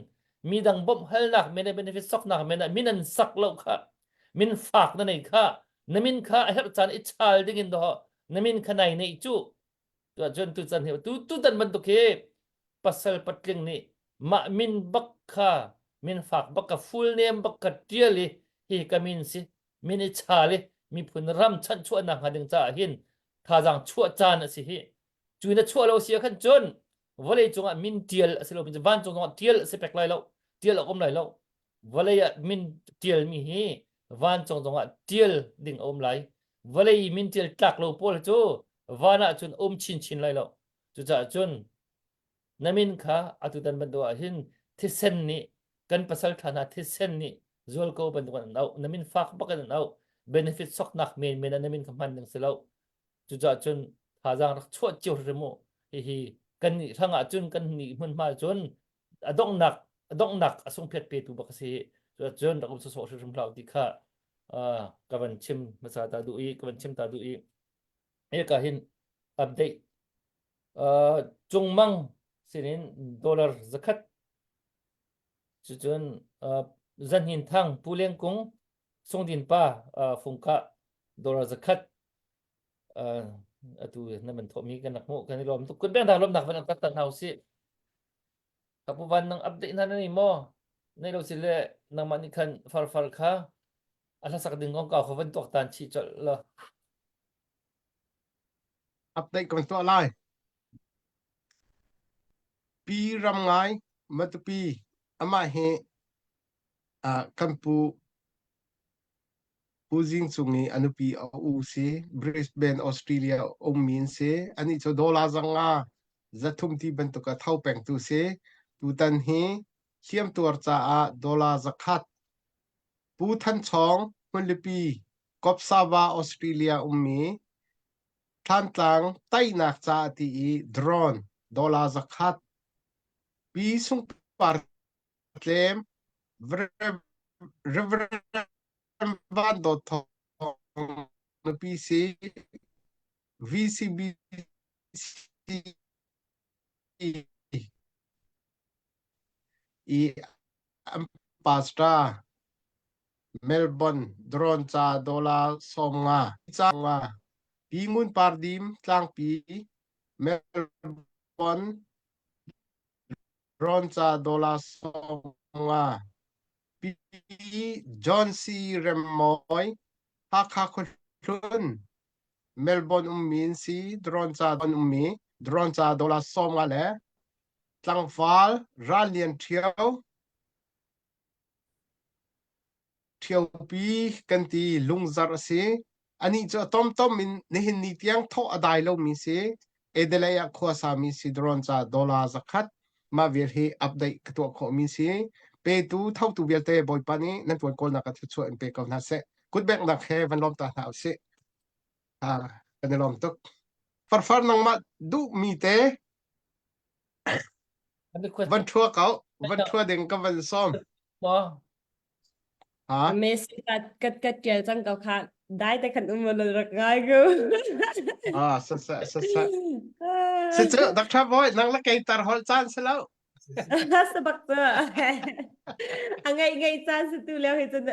mi dang bawmh halnak men le benefit soknak men ah min an sak lo kha min fak na nei kha. Na min kha a herh caan i chal ding in dawh na min kha nai neih cu. Tu ahcun tu chan hi tu tu tan bantuk hi pasal patling nih mah min bak kha min fak bak ka full name bak ka tial i hi ka min si min i chal i miphun ram chanhchuahnak hnga ding caah hin thazaang chuah caan a si hi. Cu na chuah lo si ah khan cun vawlei cungah min tial a si lo vancung zongah tial a si pek lai lo tial a um lai lo vawlei ah min tialmi hi vancung zongah tial ding a um lai vawlei min tial tlak lo pawl cu van ah cun um chinchin lai lo cucaah cun na min kha atutan bantuk ah hin thisen nih kan pasal ṭha hna thisen nih zualko bantuk an auh na min fak bak in an auh benefit soknak men men ah na min kha hman ding si lo Cucaah cun thazaang rak chuah cio hrim u. Hihi kan nih hrang ah cun kan nih hmunhma cun a donghnak a donghnak a sungphiat petu bak a si. Cucaah cun rak um sawsawh hrimhrim hlah u ti kha uh, ka van chim hmasa ta duh i ka van chim ta duh i hika hin update uh, Cungmang sinin dollar zakhat cucun uh, Zanhin Thang Pu Leng Kung Sungdin pa uh, Fungkah dollar zakhat atu na man thawhmi kan rak hmuh kan i lawm tuk kun beng dah lawmnak van an tak hna usih kapu van nang update hna na ni maw nei lo si le nangmah nih khan farfar kha a hlasak ding kong kau kha van tuak tan chih colh la update kan tuah lai pi ram ngai matupi amah hi kan pu Pu Zing Cung i a nupi a u si. Brisbane, Australia ummi an si. Anih cu dollar zanga 300 ti bantuk a tho pengtu si. Tutan hi hliamtuar caah dollar 100. Pu Than Chawng, Hmunlipi, Kopsava, Australia ummi Thlantlang tainak caah ti i drone dollar 100. Pi Sungpar Tlem, Reverend Van Dawt Thawng nupi si, VCBC i an pastor Melbourne drone ca dollar 50 nga Pi Ngun Par Dim Tlangpi Melbourne Drone ca dollar 50 Pi John C. Remmawi, Hakha khuahlun, Melbourne ummi an si. Drone ca an ummi. Drone ca dollar 50 le tlangval Ral Lian Ṭhio, Ṭhiopi kan ti lungzarh a si. Anih cu a tomtom in nihin ni tiang thawh a dai lomi si. Adelaide ah khua sami si drone ca dollar 100 mah vial hi update ka tuah khawhmi si. Petu thotu vialte Bawipa nih nan tuan kawlnak ah thluachuah in pe ko hna seh. Kutbeknak he van lawm ta hna usih. Ah, kan i lawm tuk. Farfar nangmah duhmi te van ṭhua ko van ṭhua ding ka van sawm. Maw? Ha? Messi kat kat kat kel cang ko kha dai te khan um lo rak ngai ko. Ah, sa sa sa sa. Si cu Dr. Boy nang la kei tar hol caan si lo. Sabak cu. A ngai ngai caan si tu leo hi cun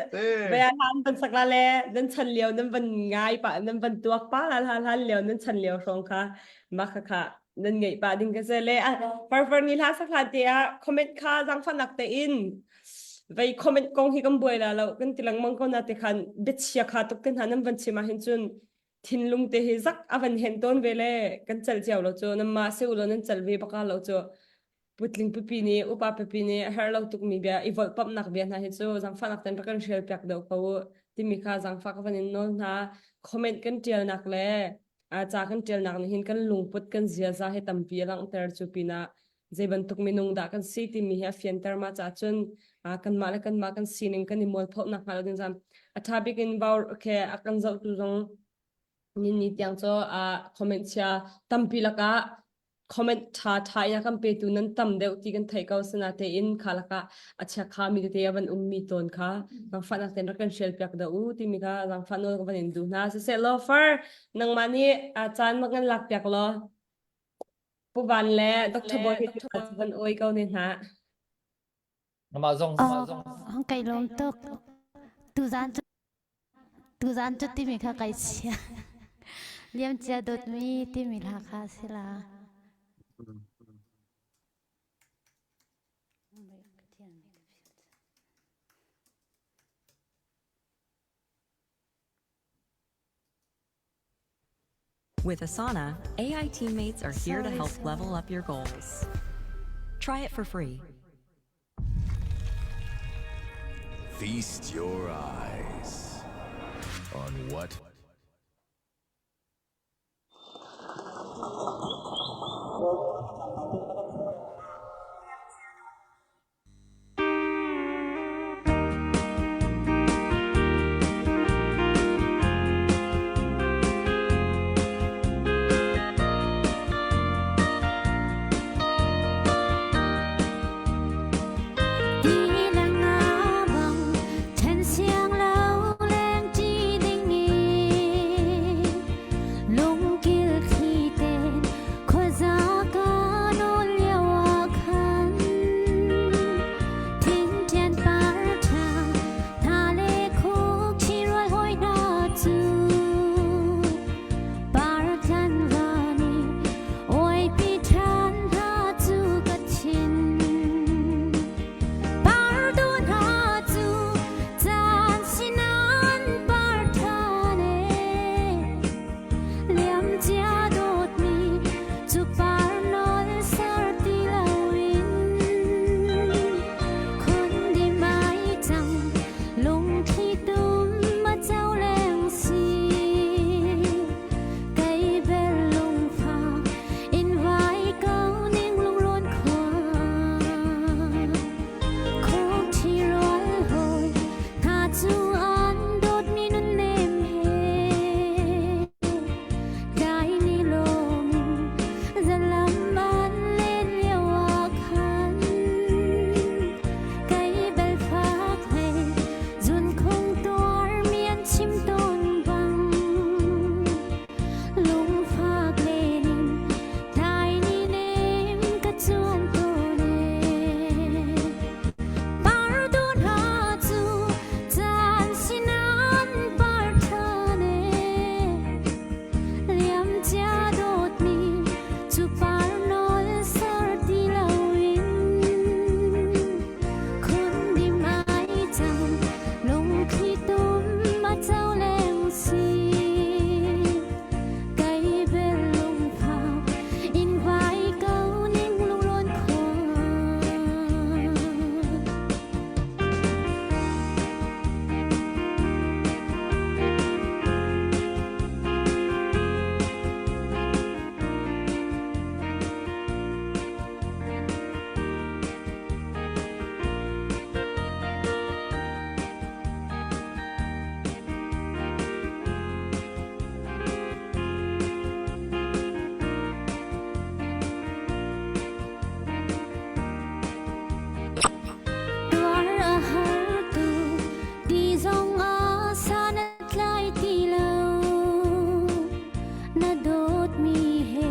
baya han ban sak la le nan chan lio nan van ngai pa nan van tuak pa la hlan hlan lio nan chan lio hrawng kha ma kha kha nan ngeih pa ding ka se le farfar ni hla sak hlan te ah comment kha zangfahnak te in vei comment kong hi kan buai la lo kan ti lengmang ko na te khan biachia kha tuk te hna nan van chim ah hin cun thinlung te hi zak a van hen tawn ve le kan cal cio lo cu nan ma se u lo nan cal ve baka lo cu putling pipi nih upa pipi nih a herh lo tuk mi bia i volhpamh nak bia hna hi cu zangfahnak ten rak kan hrial piak deuh ko u timi kha zangfah ka van in nawl hna comment kan tial nak le ca kan tialnak nih hin kan lungput kan ziaza hi tampi a langhter cu pinah zei bantuk minung dah kan si timi hi a fianter ma ca cun kanmah le kanmah kan sining kan i mualphonak hnga lo ding zam a ṭha bik in bau ke a kan zohtu zong ni ni tiang cu comment chia tampi lakah comment ṭha ṭha in a kan petu nan tam deuh ti kan theih ko sinatein kha lakah a chiakha mi tete a van ummi tawn kha zaangfahnak ten rak kan hrial piak dah u timi kha zaangfah nawl ka van in duh hna siseh law far nangmah nih a caan ma kan lak piak law Pu Van le Dr. Bawi hi van oi ko ne hna Amah zong Oh, kai lawm tuk. Tuzaan cu. Tuzaan cu timi kha kai chia. Liamcia dawtmi timi hla kha a si la. With Asana, AI teammates are here to Sorry, help sorry. level up your goals. Try it for free. Feast your eyes on what Ti le nga bang then siang lo leng ṭi ding in lungkil thli ten khuaza ka nawl lio ah khan thingṭian par ṭha hna le khuk ṭhirual hawi hna cu par tlan va nih Oipi ṭhan hna cu ka thin Pardo hna cu caan sinan par ṭhan e Liamcia dawtmi cu par nawl ser ti loin Khundim ai cang lungthli tum a co leng si Kei bel lungfak in vai ko ning lungrawn khua. Khuk thi rual hawi hna cu an dawtmi nunnem he. Tlai ni lawm in zalam an len lio ah khan. Kei bel fak hlei zunkhung tuar mi an chim tawn bang. Lungfak len in tlai ni nem ka cuan tawn e. Pardo hna cu caan sinan par ṭhan e. Liamcia dawtmi cu par nawl ser ti loin Khundim ai cang lungthli tum a co leng si. Kei bel lungfak in vai ko ning lungrawn khua. Tuar a har tuk ti zong ah san a tlai ti lo. Na dawtmi he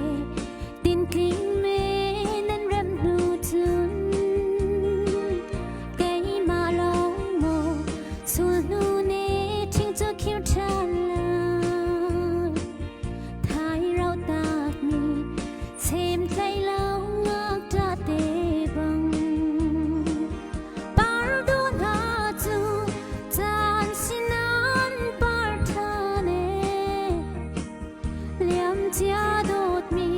tintling men an rem hnu cun keimah lawng maw sulhnu ne ṭhing cu khir ṭhan lai. Thai rau tak mi chem tlai lo ngakṭah te bang. Pardo hna cu caan sinan par ṭhan e. Liamcia dawtmi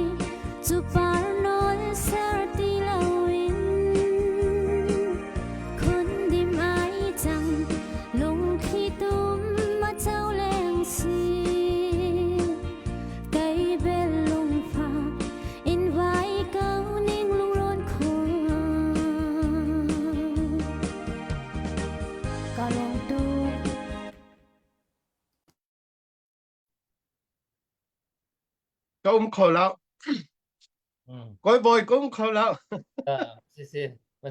cu par nawl ser ti loin khundim ai cang lungthli tum a co leng si. Kei bel lungfak in vai ko ning lungrawn khua. Ka lawm tuk. Ka um kho lo. Kawi bawi ka um kho lo. Si si.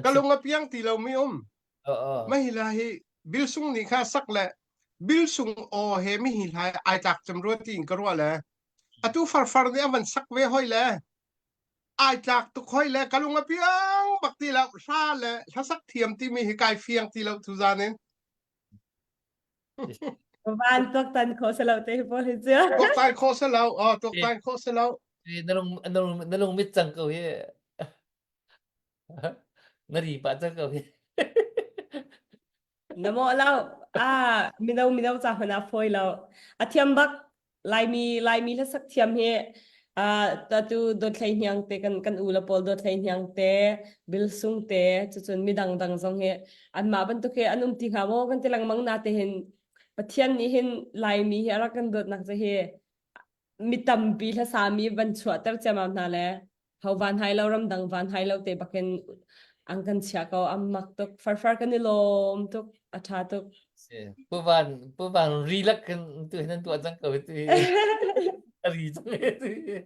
Ka lung a piang ti lo mi um. Mah hi la hi Bil Sung nih kha sak le Bil Sung aw he mi hi hlai ai tlak cem rua tiin ka ruah le atu farfar nih a van sak ve hoi le ai tlak tuk hoi le ka lung a piang bak ti lo hla le hlasak thiam timi hi kai fiang ti lo tu zan in. Van tuaktan kho se lo te hi pawl hi cu. Tuaktan kho se lo, oh tuaktan kho se lo. Na lung na lung na lung mit cang ko hi. Na ri pah cang ko hi. Na mawh lo. Ah, mino mino ca hmanh ah fawi lo. A thiam bak Laimi Laimi hlasak thiam hi ah tatu Dawthlei Hniang te kan kan u le pawl Dawthlei Hniang te Bil Sung te cucun midang dang zong hi anmah bantuk hi an um ti hnga maw kan ti lengmang na te hin Pathian nih hin Laimi hi a rak kan dawtnak cu hi mi tampi hlasami van chuahter ciammam hna le ho van hai lo ramdang van hai lo te bakin ang kan chia ko am mak tuk farfar kan i lawm tuk a tha tuk Pu van pu van ri lak kan tu hin an tuah cang ko tu hi ri cang tu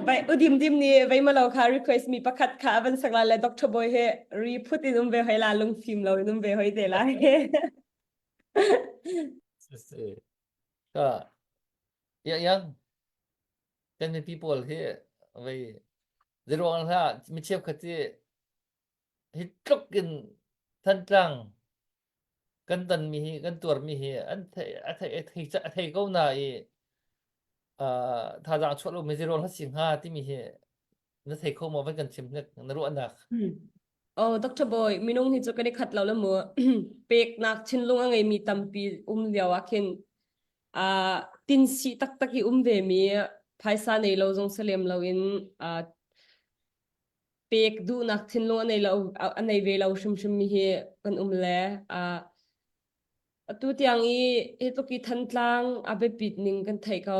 Vai udim dim ni vei malo kha request mi pakhat kha avan sak la le Dr. Boy he ri phut in um ve hoi la lung fim lo in um ve hoi te la Ka ya yang Kan mipi pawl hi vei zeiruang hlah mi cheukhat hi hi tluk in Thantlang kan tonmi hi kan tuarmi hi an thei a thei a thei a thei ko na i uh, thazaang chuah lo mi zeiruang hlah si hnga timi hi na thei kho maw van kan chim hnik na ruahnak. Oh, Dr. Boy, minung hi cu kan i khat lo le mu. Peknak thinlung a ngeimi tampi um lio ah khin uh, tinsi taktak i um ve mi phaisa nei lo zong si lem lo in uh, pek duhnak thinlung a nei lo a nei ve lo hrimhrim mi hi kan um le uh, atu tiang i hi tluk i Thantlang a biapit ning kan theih ko.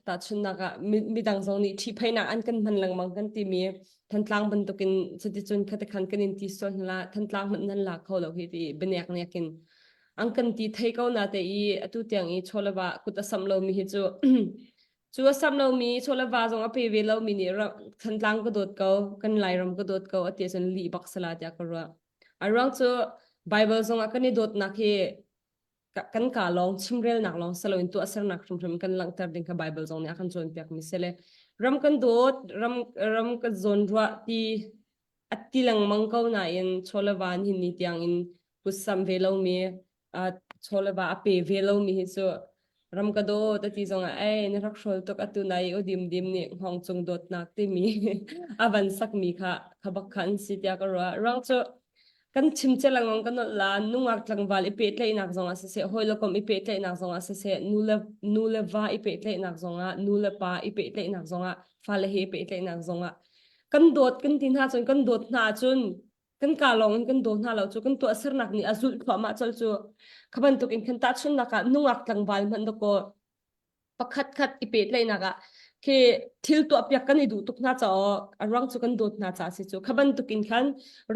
Tahchunhnak ah midang zong nih ṭhihphaihnak an kan hman lengmang kan timi Thantlang bantukin cuticun khatikhan kan in ti sual hna la Thantlang hmanh nan la kho lo hi ti bianek nek in an kan ti thei ko na te i atu tiang i chawleva kut a samh lomi hi cu cu a samh lomi chawleva zong a pe ve lomi nih Thantlang ka dawt ko kan Lairam ka dawt ko a ti ahcun lih bak sala tiah ka ruah. A ruang cu Bible zongah kan i dawtnak hi kan ka lawng chimrelnak lawng si loin tuahsernak hrimhrim kan langhter ding kha Bible zong nih a kan cawnpiakmi si le ram kan dawt ram ram kan zawnruah ti a ti lengmang ko nain chawleva hin ni tiang in kutsam ve lomi chawleva a pe ve lomi hi cu ram ka dawt a ti zongah ei na rak hrawl tuk atu nai u dim dim nih hngawng cung dawtnak timi a van sakmi kha kha bak kha an si tiah ka ruah ruang cu kan chim che lengmang kan nolh la nungak tlangval i pehtlaihnak zongah siseh hawi le kom i pehtlaihnak zongah siseh nu le nu le va i pehtlaihnak zongah nu le pa i pehtlaihnak zongah fale he i pehtlaihnak zongah kan dawt kan ti hna cun kan dawt hna cun kan ka lawng in kan daw hna lo cu kan tuahsernak nih a zulh thluahmah colh cu kha bantuk in khan tahchunhnak ah nungak tlangval hmanh dakaw pakhat khat i pehtlaihnak ah khi thil tuahpiak kan i duh tuk hna caah a ruang cu kan dawt hna caah si cu kha bantuk in khan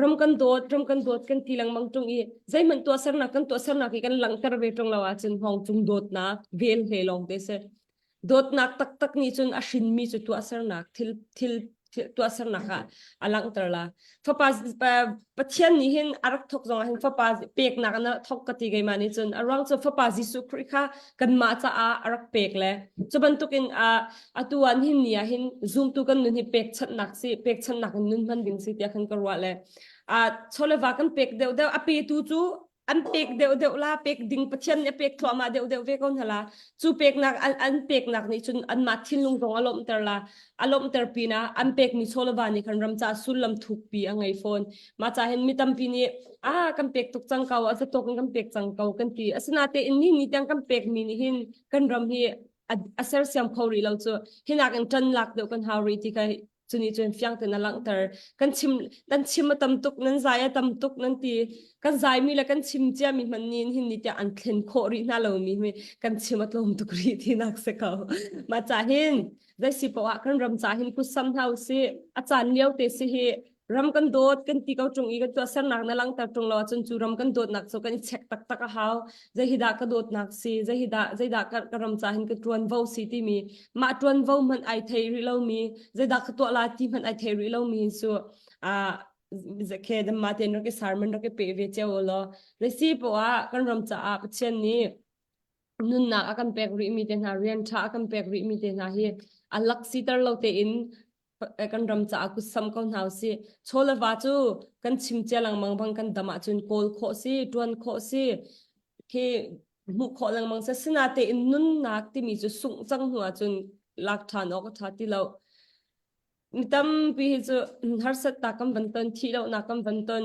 ram kan dawt ram kan dawt kan ti lengmang ṭung i zeihmanh tuahsernak kan tuahsernak hi kan langhter ve ṭung lo ahcun hngawng cung dawtnak vel hle lawng te si Dawtnak taktak nih cun a hrinmi cu tuahsernak thil thil tuahsernak ah a langhter la. Fapa Pathian nih hin a rak thawk zongah hin fapa peknak in a thawk ka ti keimah nih cun a ruang cu fapa Jesuh Khrih kha kanmah caah a rak pek le cu bantukin a atu ah nihin ni ah hin zumtu kan nun hi pekchanhnak si pekchanhnak in nun hman ding si tiah khan ka ruah le a chawleva kan pek deuh deuh a petu cu an pek deuh deuh la pek ding Pathian nih a pek thluahmah deuh deuh ve ko hna la cu peknak an, an peknak nih cun anmah thinlung zong a lawmhter la a lawmhter pinah an pekmi chawleva nih khan ram ca sullam thukpi a ngei fawn mah ca hin mi tampi nih ah kan pek tuk cang ko a zatawk in kan pek cang ko kan ti asinatein ni ni tiang kan pekmi nih hin kan ram hi a, a sersiam kho rih lo cu hinak in ṭan lak deuh kan hau rih ti kha cuni cun fiang tein a langhter kan chim nan chim a tam tuk nan zai a tam tuk nan ti kan zaimi le kan chim ciami hmanh nih hin ni tiah an thlen khawh rih hna lomi hi kan chim a tlawm tuk rih tinak si ko mah ca hin zei si poah kan ram ca hin kutsam hna usih a caan lio te si hi ram kan dawt kan ti ko ṭung i kan tuahsernak na langhter ṭung lo ahcun cu ram kan dawtnak cu kan i check taktak a hau zei hi dah ka dawtnak si zei hi dah zeidah ka, ka ram ca hin ka ṭuanvo si timi mah ṭuanvo hmanh ai thei rih lomi zeidah ka tuah la ti hmanh ai thei rih lomi cu a khe damma tein rak i sarman rak i pe ve cio law zei si poah kan ram caah Pathian nih nunnak a kan pek rihmi te hna rian ṭha a kan pek rihmi te hna hi a lak siter lo tein kan ram caah kutsam ko hna usih. Chaw le va cu kan chim cia lengmang bang kan dam ahcun kawl khawh si, ṭuan khawh si. Khi Hmuh khawh lengmang si. Sinatein nunnak timi cu sungh cang hnu ahcun lak ṭhan awk a ṭha ti lo. Mi tampi hi cu harsatnak kan van ton, thih lohnak kan van ton.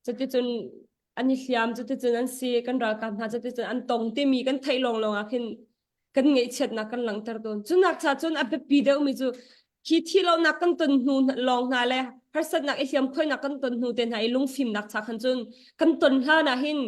Cuticun an i hliam, cuticun an si, kan ralkap hna cuticun an tong timi kan theih lawnglawng ah khin kan ngaihchiatnak kan langhter tawn. Cunak cha cun a biapi deuhmi cu khi thih lonak kan ton hnu lawng hna le harsatnak i hliamkhuainak kan ton hnu te hna i lungfimnak cha khan cun kan ton hlan ah hin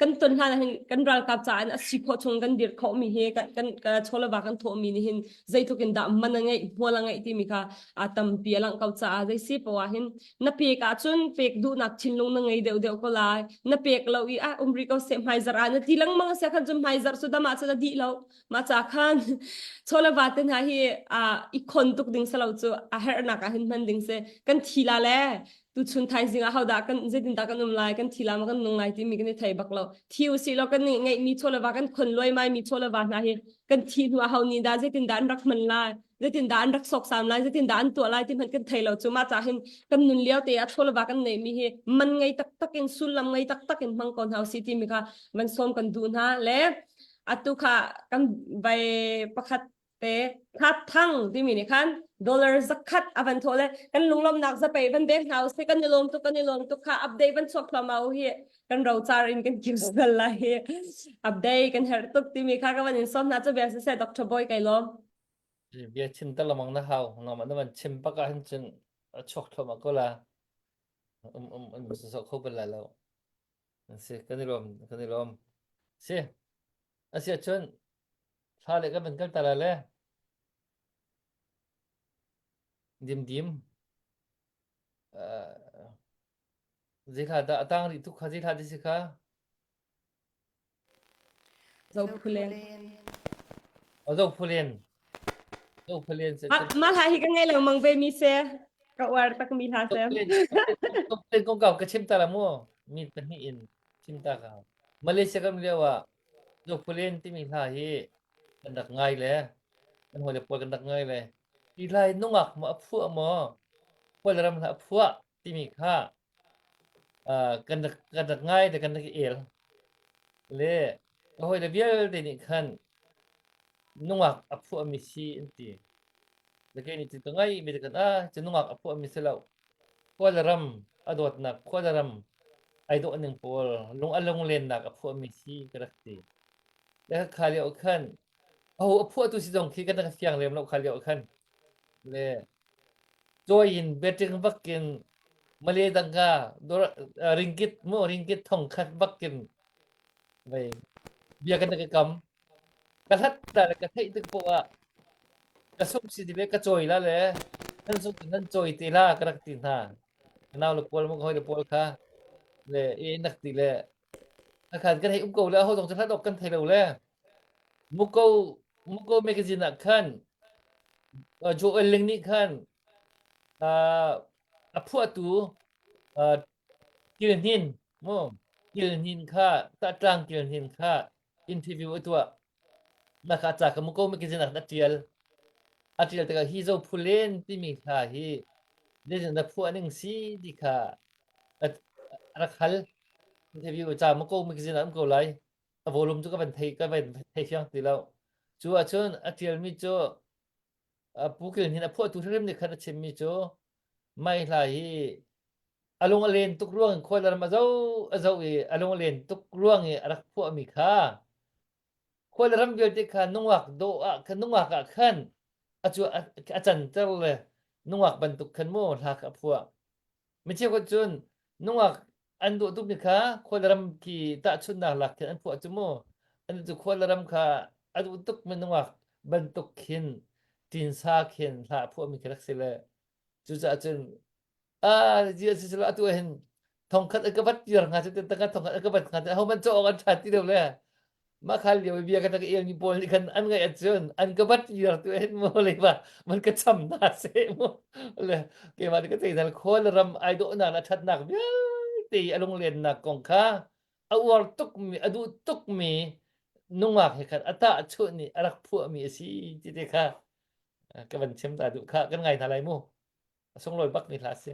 kan ton hlan ah hin kan ralkap caah a si khawh chung kan dir khawh mi hi kan kan chawleva kan thawh mi nih hin zeitluk in dah man a ngeih hmual a ngeih timi kha a tampi a langh ko caah zei si poah hin na pek ahcun pek duhnak thinlung na ngei deuh deuh ko lai na pek lo i ah um rih ko seh hmaizarh ah na ti lengmang a sia khan cun hmaizarh cu dam ah cun a dih lo mah ca khan chawleva te hna hi a i khon tuk ding salo cu a herhnak ah hin hman ding si kan thi la le tu chun thaizing ah hodah kan zeitin dah kan um lai kan thi la ma kan nung lai timi kan i thei bak lo thi usih law kan ngeihmi chawleva kan khon luaimai mi chawleva hna hi kan thi hnu ah ho nih dah zeitin dah an rak hman lai zeitin dah an rak sawksam lai zeitin dah an tuah lai ti hmanh kan thei lo cu mah ca hin kan nun lio te ah chawleva kan neihmi hi man ngei taktak in sullam ngei taktak in hmang ko hna usih timi kha van sawm kan duh hna le atu kha kan vai pakhat te khat thang timi nih khan dollar zakhat a van thawh le kan lunglawmhnak zapei van bek hna usih kan i lawm tuk kan i lawm tuk kha update van chuak thluahmah u hi kan rocar in kan kir sal lai hi update kan herh tuk timi kha ka van in sawm hna cu bia siseh Dr. Boy kai lawm bia chim ta lamang na hau ngam na van chim pak ah hin cun a chuak thluahmah ko la um um um so kho bal lai lo si kan i lawm kan i lawm si asi ahcun thla le kan van kal ta la le dim dim zei dah atang rih tuk kha zei thla ti si kha Zophuleng. Zophuleng. Zophuleng. Mah hla hi ka ngei lengmang ve mi se. Ka uar tak mi hla se. Zophuleng kong kau ka chim ta la mu. Mi pahnih in chim ta ka. Malaysia kam lio ah Zophuleng timi hla hi kan rak ngai le kan hawi le pawl kan rak ngai le hi hla hi nungak maw a phuah maw Kawlram hla a phuah timi kha kan rak kan rak ngai le kan rak i el le ka hawile vialte nih khan nungak a phuahmi si an ti. Le kei nih cun ka ngaih mi kan ah cu nungak a phuahmi si lo. Kawlram a dawtnak Kawlram ai dawh ning pawl lung a lunglennak a phuahmi si ka rak ti. Le kha lio khan aho a phuahtu si zong khi kan rak fiang lem lo kha lio khan le Cawi in betting bak in Malay tangka ringgit mu ringgit thong khat bak in vei bia kan ka kam ka hlat ta le ka theih tik poh ah ka sum si ti le ka cawi la le nan sum nan cawi te la ka rak ti hna nau le pawl mo hoi le pawl kha le e nak ti le khan kan hei um ko le ho zong cu hlat ok kan thei lo le Muko Muko magazine ah khan Joel Ling nih khan a phuahtu Kil Hnin mu Kil Hnin kha Tahtlang Kil Hnin kha interview a tuah. Mah kha ca kha Muko magazine ah khan a ṭial. A ṭial tikah hi Zo Phulen timi hla hi zeitin dah phuah ning si ti kha a rak hal. Interview ca Muko magazine ah um ko lai. A volume cu ka van thei ka van thei fiang ti lo. Cu ahcun a ṭialmi cu Pu Kil Hnin a phuahtu hrimhrim nih khan a chimmi cu mai hla hi a lung a len tuk ruang in khualram a zoh a zoh i a lung a len tuk ruang i a rak phuahmi kha khualram vialte kha nungak dawh ah khan nungak ah khan a cu a canter le nungak bantuk khan mu hla kha a phuah. Mi cheukhat cun nungak an duh tukmi kha khualram khi tahchunhnak lak khin an phuah cu mu. An cu khualram kha a duh tukmi nungak bantuk khin ṭinsa khin hla a phuahmi khi rak si le cucaah cun ah si si atu ah hin thongkhat a ka vat tir hnga cu tangka thongkhat a ka vat hnga ho man cawk an ṭha ti lo le mah khal lio i bia ka tak el mi pawl nih khan an ngaih ahcun an ka vat tir tu hin mu le ba man ka cham hna seh mu le keimah nih ka thei hna khual ram ai dawhnak le ṭhatnak vialte a lunglennak kong kha a uar tukmi a duh tukmi nungak he khan a tahchunh nih a rak phuahmi a si ti te kha ka van chim ta duh kha kan ngai hna lai mu a sunglawi bak mi hla a si.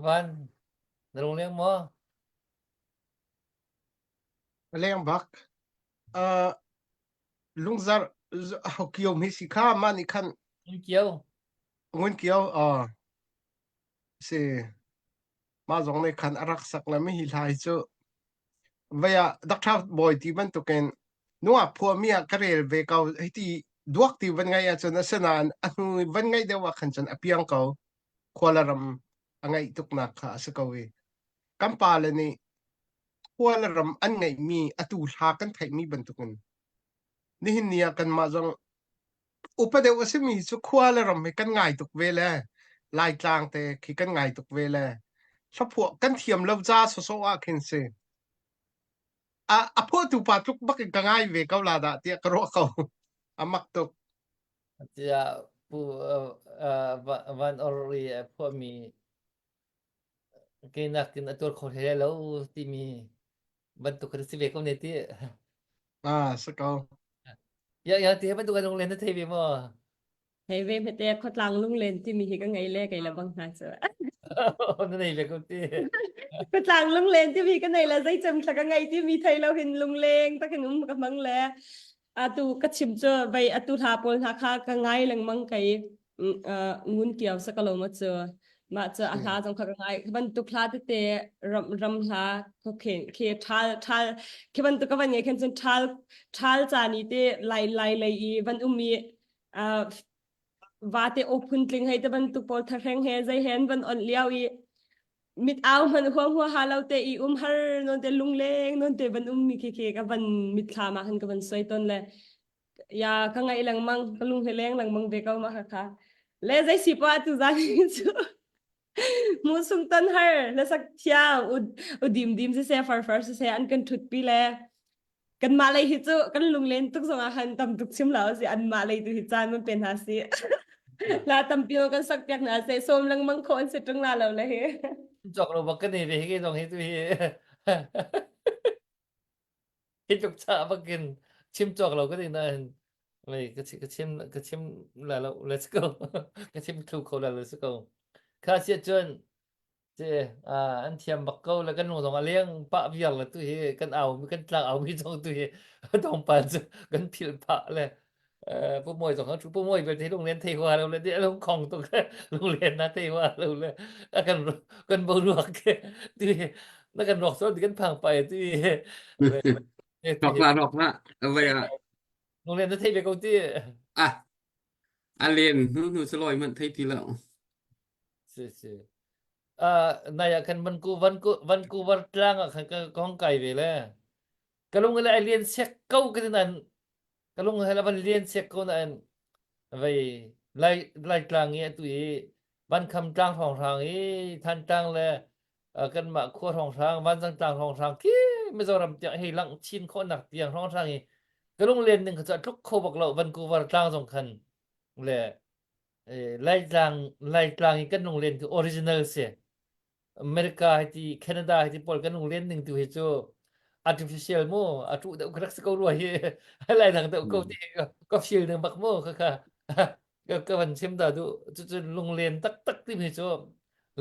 Van na lungleng maw? Leng bak. Uh, lungzar kio mi si kha ma nih khan Ngun kio. Ngun kio uh, si mah zong nih khan a rak sak le mi hi hla hi cu vei ah Dr. Bawi ti bantukin nungak phuahmi ah ka rel ve ko hei ti duak ti van ngaih ahcun asinain a hnu van ngaih deuh ah khan cun a piang ko khua le ram a ngaih tuknak kha a si ko i kan pale nih khua le ram an ngeihmi atu hla kan theihmi bantukin nihin ni ah kanmah zong upa deuh a simi cu khua le ram hi kan ngai tuk ve le Laitlang te khi kan ngai tuk ve le hlaphuah kan thiam lo ca sawsawh ah khin si a a phuahtu pa tluk bak in ka ngai ve ko la dah tiah ka ruah ko a mak tuk Tiah pu van or i a phuahmi ke nakin a tuar kho hlei lo timi bantuk kan si ve ko ne ti. Ah, si ko. Ya ya ti bantuk kan lunglen na thei ve maw? Thei ve hmete khuatlang lunglen timi hi ka ngei le kei le bang hna cu. Na nei ve ko ti. Khuatlang lunglen timi ka nei le zeicem thla ka ngei timi thei lo hin lungleng takin um ka hmang le atu ka chim cu vei atu hla pawl hna kha ka ngai lengmang kei ngun kiau sa ka lo ma cu mah cu a hla zong kha ka ngai bantuk hla tete ram ram hla ko khe khe thal thal khi bantuk ka van ngai khan cun thal thal ca ni te lai lai lei i van um i vate o phun tling hei te bantuk pawl thahreng he zei hen van on liao i mit au hman huam hua ha lo te i um har non te lungleng non te van um mi khi khi ka van mitthlam ah khan ka van soi ton le ya ka ngaih lengmang ka lung he leng lengmang ve ko ma kha kha le zei si pa tu zan cu mu sung ton har le sak thiam u u dim dim si se far far si se an kan thut pi le kan mah lei hi cu kan lunglen tuk zong ah khan tam tuk chim lo si an mah lei tu hi caan man pe hna si la tampi kan sak piak hna se som lengmang kho an si tung la lo le hi Cok lo bak kan nei ve hi zong hi tu hi hi tluk cha bakin chim cok lo ka ti nain mei ka ka chim ka chim la lo let's go ka chim thlu kho la let's go kha sia cun Ci an thiam bak ko le kan lung zong a leng pah viar le tu hi kan au mi kan tlang au mi zong tu hi dongpan cu kan philh phah le pu moi zong thu pu moi belte lung len thei hua lo le di lung khong tuk lung len na thei hua lo le a kan kan bo ruak ke tu hi na kan ruak so kan phang pai tu hi Rok la rok la vai a lung len na thei ve ko ti ah a len hnu hnu saloi man thei ti lo Si si. Uh, nai ah khan Vancouver Vancouver tlang ah khan ka ka hong kai ve le. Ka lung le ai lian sek ko ka ti nain ka lung he la van lian sek ko nain vei lai lai tlang i atu i Vankham tlang hrawnghrang i Thantlang le uh, kanmah khua hrawnghrang Vanzang tlang hrawnghrang khi Mizoram tiang hei langh chin khawhnak tiang hrawnghrang i ka lung len ning kha cu a tluk kho bak lo Vancouver tlang zong khan le Laitlang Laitlang i kan lunglen cu original si. America hi ti Canada hi ti pawl kan lunglen ning tu hi cu artificial mu a tu deuh ka rak si ko rua hi lai dang deuh ko ti ka feel ning bak mu kha kha ka van chim da du cu cu lunglen tak tak ti mi cu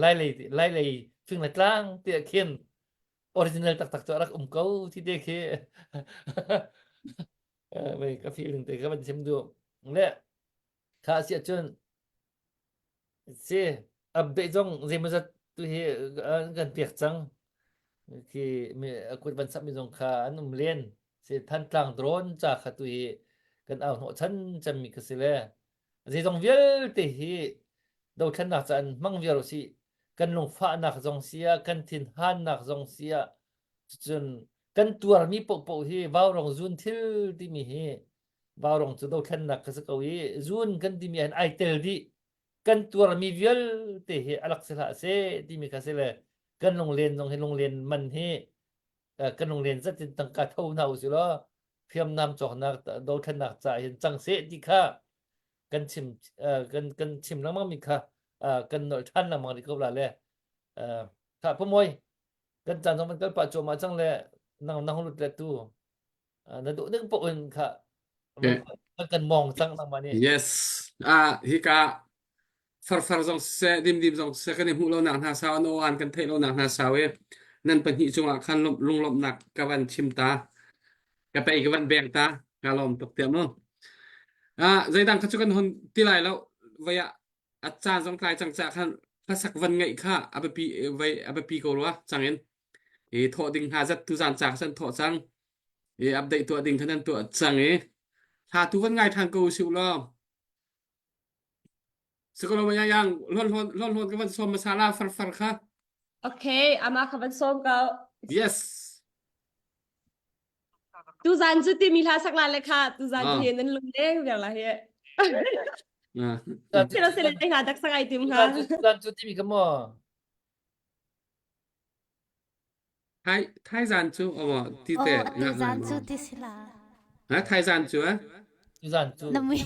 lai lei lai lei fing le tlang ti khin original tak tak cu a rak um ko ti te khi ka feeling te ka van chim du le Kha a si ahcun si update zong zeimawzat tu hi an kan pek cang. Khi mi a kut van sammi zong kha an um len. Si Thantlang drone ca kha tu hi kan au hnawh chan cemmi kha si le zeizong vialte hi dothlennak ca an hmang viar usih. Kan lungfahnak zong si ah, kan thinhannak zong si ah, cun kan tuarmi paohpaoh hi vaurong zun thil timi hi Vaurong cu dothlennak ka si ko i zun kan timi ah hin ai tel dih. Kan tuarmi vialte hi a lak si hlah seh timi kha si le kan lunglen zong hi lunglen man hi kan lunglen zat in tangka tho hna usih law hriamnam cawknak dothlennak caah hin cang seh ti kha kan chim kan kan chim lengmang mi kha kan nolh ṭhan lengmang rih ko la le kha pumoi kan caan zong kan kal pah cuahmah cang le nang nang lut le tu na duh ning paoh in kha kan mong cang nangmah nih yes ah hika. Farfar zong siseh, dimdim zong siseh kan i hmuh lonak hna sau, an aw-an kan theih lonak hna sau i nan pahnih cungah khan lunglawmhnak ka van chim ta. Ka pei ka van beng ta. Ka lawm tuk tiah mu. Ah, zeidang kha cu kan hun ti lai lo. Vai ah a caan zong tlai cang ca khan hlasak van ngaih kha a biapi vai a biapi ko rua cang in. I thawh ding hna zat tu zan ca kha san thawh cang. I update tuah ding kha nan tuah cang i hla tu van ngai ṭhan ko usih law. Sikolo yang yang hlon hlon hlon hlon ka van som masala far far kha. Okay, ama ka van som ko. Yes. Tu zan cu timi hla sak la le kha tu zan hi nan lung leng viar la hi. Sila sila te hla dak sangai tim ha. Tu zan cu timi ka mo. Thai thai zan cu aw ti te. Oh, tu zan cu ti sila. Ha thai zan cu eh? Tu zan cu. Na mui.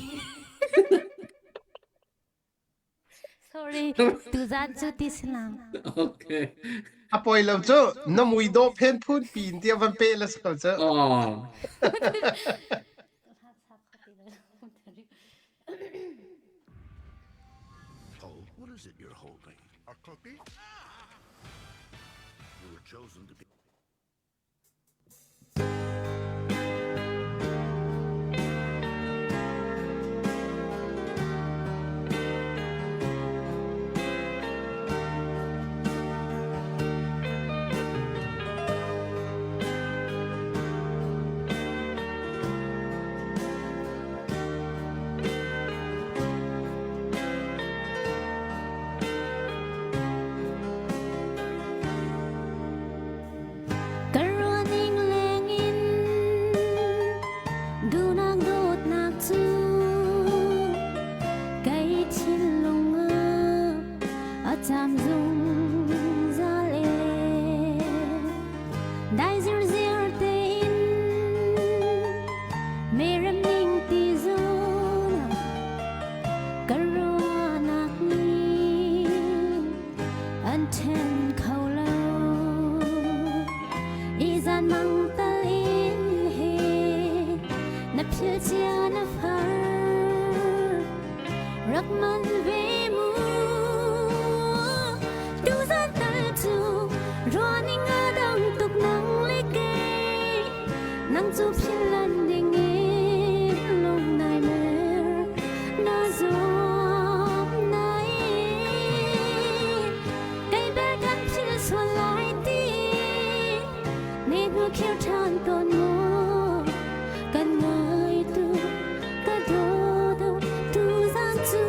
Sorry, tu zan cu ti sila. Okay. A poi lo cu na mui do phen phun pin tia van pe la ko cu. Oh. Oh, what is it you're holding? A cookie? You were chosen to be. Ka ruahning lengin duhnak dawtnak cu kei thinlung ah a caam zungzal ee. Dai zirziar tein merem ning ti zawn ka ruahnak nih an ṭhen kho lo. Izan mang tal in he na phil cia na far rak man ve mu tu zan tal cu ruahning a dang tuk nang le kei nang cu philh ding in lung nai mer na zuam nai kei bel kan philh sual lai ti ni hnu khir ṭhan tawn mu kan ngai tu ka daw do tu zan cu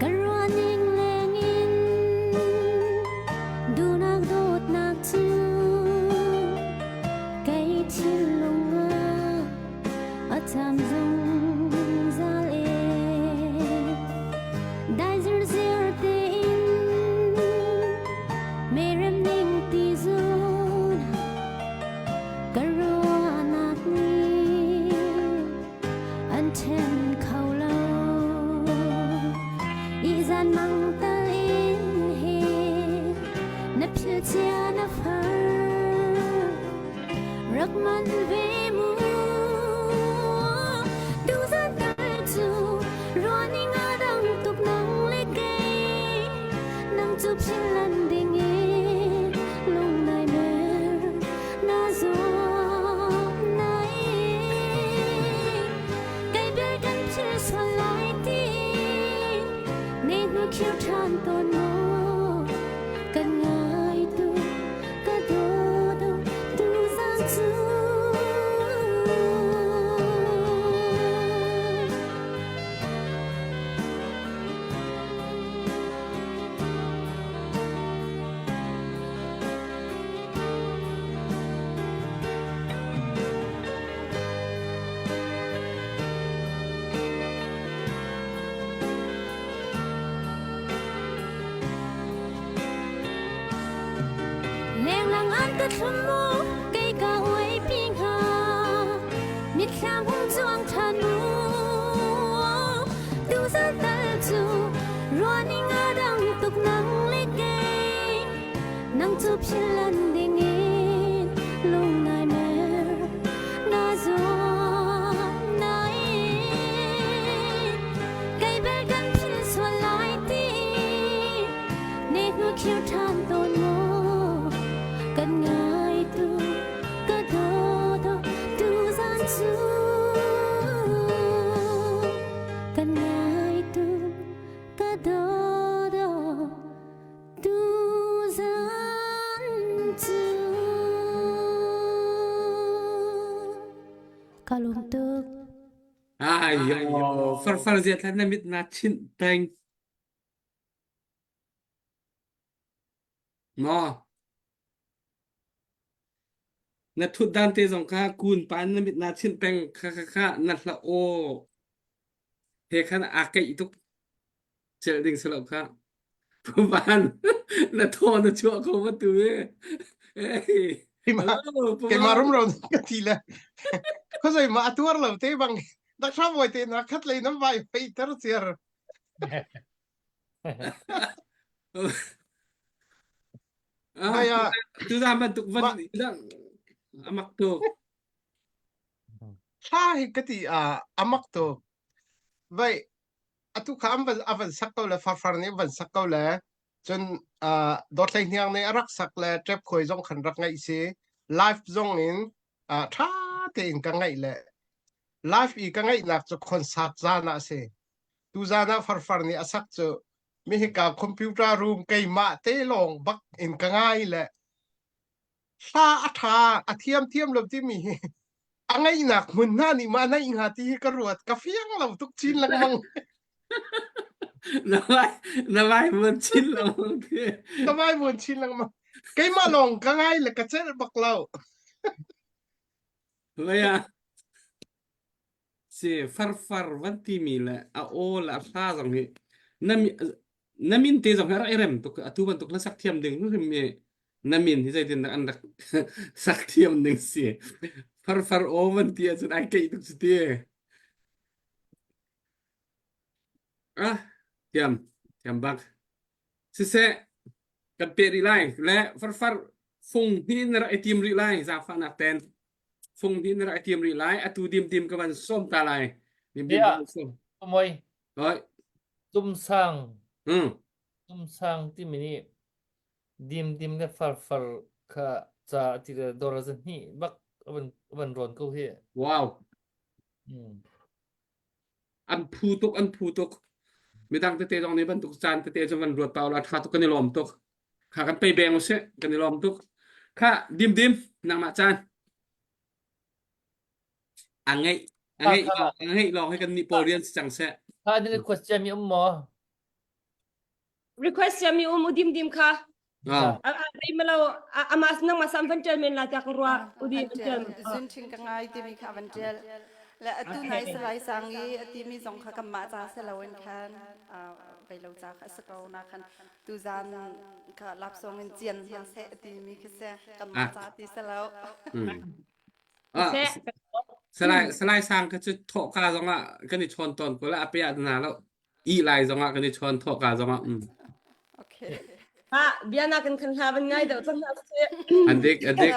Ka ruahning lengin duhnak dawtnak cu kei thinlung ah a caam zungzal ee. Dai zirziar tein merem ning ti zun ka ruahnak nih an ṭhen kho lo. Ihzan mang tal in hi na philh cia na far rak man ve mu. Tuzan tal cu ruahning a dang tuk nang le kei nang cu philh ding in lung nai mer na zuam nai kei bel kan phil sual lai ti ne hnu khir ṭhan tawn mu kan ngai tu ka daw do tu zan cu. Lenglang an ka thlum mu kei ka uai pi hnga mitthlam hung cuang ṭhan mu tuzan tal cu ruahning a dang tuk nang le kei nang cu philh ding in lung nai mer na. chir ṭhan tawn maw? Kan ngai tu ka dawt tu zan cu kan ngai tu ka dawt tu zan cu ka lung tuk Ayo, farfar zia thlan na mit na chinh peng. Maw? Na thutdan te zong kha kun pa na mit na chinh peng kha kha kha na hla aw he khan aa keih tuk celh ding si lo kha. Puvan na thaw na chuah ko ma tu e. Hey. Keimah Hello, keimah Puvan. rumro ka ti le khuazei ma a tuar lo te bang dak hram te na khat lei nam vai fei ter ciar Ah, Vai ah tuzan bantuk van ma amak tuk. thla hi ka ti a amak tu vai atu kha an van a van sak ko le farfar nih an van sak ko le cun uh, dawthlei hniang nih a rak sak le ṭep khuai zong khan rak ngaih si live zong in uh, ṭha tein ka ngaih le live i ka ngaihnak cu concert zan ah a si tu zan ah farfar nih a sak cu mi hika computer room keimah te lawng bak in ka ngai le hla a ṭha a thiam thiam lo timi hi a ngaihnak hmun hna nih ma naih hnga ti hi ka ruat ka fiang lo tuk chin lengmang Na vai na vai mun chin lengmang ti. ka vai mun chin lengmang keimah lawng ka ngai le ka celh bak lo Vai ah Si farfar van timi le a aw le a hla zong hi na mi- na min te zong hi a rak i rem tuk atu bantuk hla sak thiam ding hrim hi na min hi zeitin dah an rak sak thiam ding si farfar aw van ti ahcun ai keih tuk si ti ah thiam thiam bak siseh kan peh rih lai le farfar fung hi na rak i tim rih lai zaangfahnak ten fung hi na rak i tim rih lai atu dim dim ka van sawm ta lai dim dim ka Yeah. van sawm Moi oi tumsang mm tumsang timi nih dim dim le farfar kha ca ti le dor za hnih bak avan avan rawn ko hi wow mm. An phu tuk an phu tuk midang tete zong nih bantuk caan tete cu van ruat pau la tha tuk kan i lawm tuk kha kan pei beng usih kan i lawm tuk kha dim dim nangmah caan a ngeih a ngeih lawng a ngeih lawng hi kan nih pawl rian si cang seh Kha ni request cia mi um maw? Request cia mi um u dim dim kha. Ah. A rei malo ama nang ma sam van ṭial men la tiah ka ruah u dim ṭial. Zun ṭhing ka ngai timi kha van ṭial. Le atu nai salai sang i a timi zong kha kanmah ca si loin khan vei lo ca kha a si ko na khan tuzan kha lapsong in cian hna seh a timi khi si kanmah ca ti si lo. Ah, Salai Salai Sang ka cu thawhka zongah kan i chawn tawn ko la a pe ah na lo i lai zongah kan i chawn thawhka zongah um. Okay. Ah, bia na kan khan hla van ngai deuh cang hna sih. An dik an dik.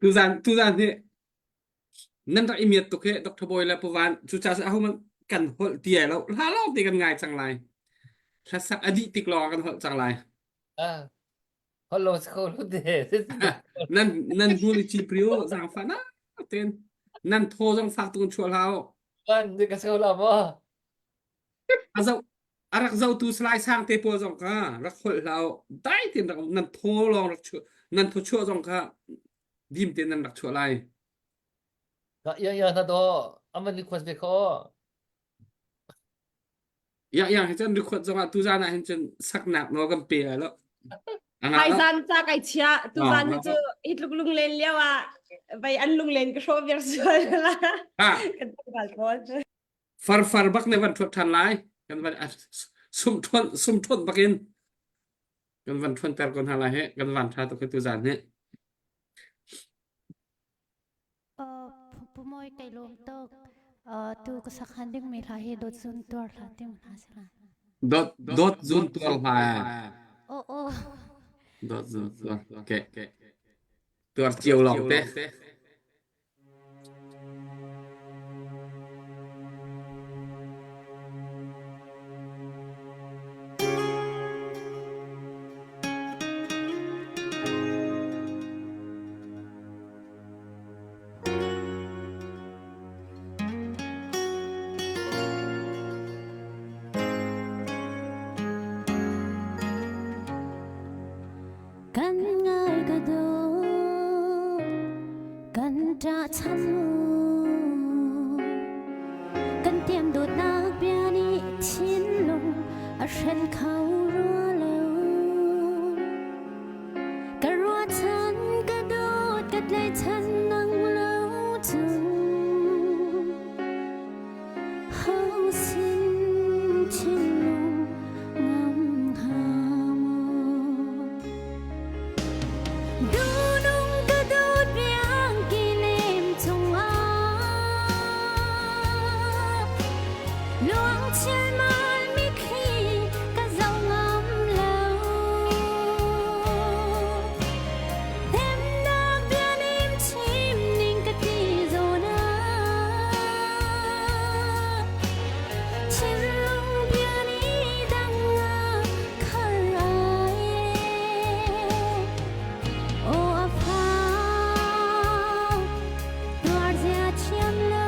Tuzan tuzan hi nan rak i miat tuk he Dr. Bawi le Pu Van cucaah aho man kan holh ti ai lo hla lawng te kan ngai cang lai hlasak a dih tik lawng kan holh cang lai Ah, holh lo si kho lu te. nan nan hmur i ci prio zaangfah na ten nan thaw zong fak tuk in chuah hlah u Van ka si kho la maw? A zoh a rak zohtu Salai Sang te pawl zong kha rak holh hlah u. Dai tein rak nan thaw lawng rak chuah nan thaw chuah zong kha dim tein nan rak chuah lai. Ka ia ia na do aman request ve kho. Yang yang hi cun record zong ah tuzan ah hin cun saknak nawl kan pe lai lo. A ngah Hai lo. zan ca kai chia tu Ah, zan hi cu hi tluk lunglen lio ah vai an lunglen ka hrawh viar sual la. Ah, Kan tlangval pawl. Farfar bak ne van ṭhuat ṭhan lai. Kan van sum ṭhuan sum ṭhuat bakin kan van ṭhuanter ko hna lai he kan van ṭha tuk hi tuzan hi. Pu Mawi kai lawm tuk. Tu ka sak han ding mi hla hi dawt zun tuar hla tim hna si lai. Dot dot zun tuar hla. Oh oh. Dot zun tuar. Okay. Tuar cio lawng te. Kan ngai ka dawt, kan ṭah chan mu. Kan tiam dawtnak bia nih thinlung a hren kho rua lo. Ka ruahchan ka dawt ka tlaihchan nang lo cun. Ho sin thinlung ngam hnga maw? Dunung ka dawt biang kilem chungah Luang chialmal mitthli ka zoh ngam lo. Hnemnak bia nim chim ning ka ti zawn ah Thinlung bia nih dang ah khar ai Aw a fak tuar zia thiam lo.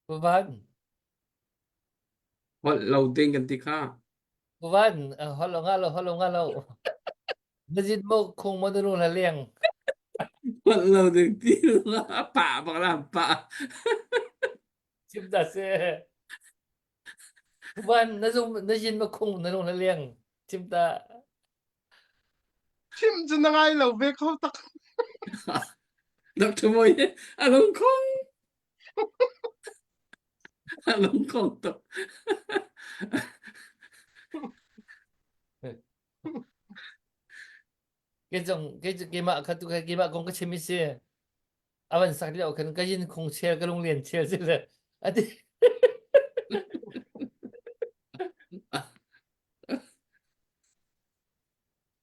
Van. Holh lo ding kan ti kha. Van, holh lo nga lo, holh lo nga lo. Na zit mo khung mo na lu la leng. Holh lo ding ti lo a pa bak la pa. Chim ta se. Van, na zum na zin mo khung na lu la leng. Chim ta. Chim cu na ngai lo ve kho tak. Dr. Moi a lung khong. A lung khong tuk. Ke zong ke keimah kha tu keimah kong ka chim i si. Avan sak lio khan ka yin khung chel ka lung lian chel si le. Ati.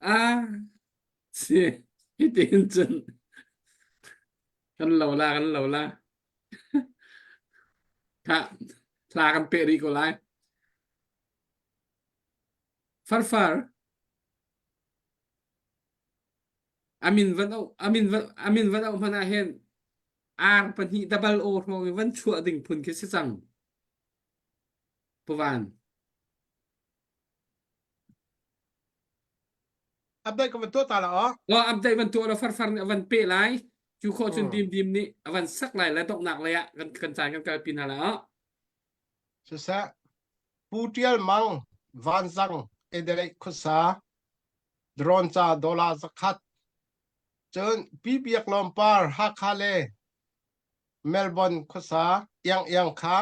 Ah, si hitin cun kan lo la kan lo la. Tha thla kan pe rih ko lai. Farfar amin van au amin van amin van au hmanh ah hin ar pahnih double o hrawng i van chuah ding phun khi si cang. Puvan. Update ka van tuah ta la aw. Oh, update van tuah la farfar nih a van pe lai. Cu khawh cun dim dim nih a van sak lai le donghnak lei ah kan kan caan kan kalpi hna lai ah. Siseh, Pu Tial Mang Vanzang Adelaide khuasa drone ca dollar zakhat cun Pi Biak Lawm Par Hakha le Melbourne khuasa Iang Iang kha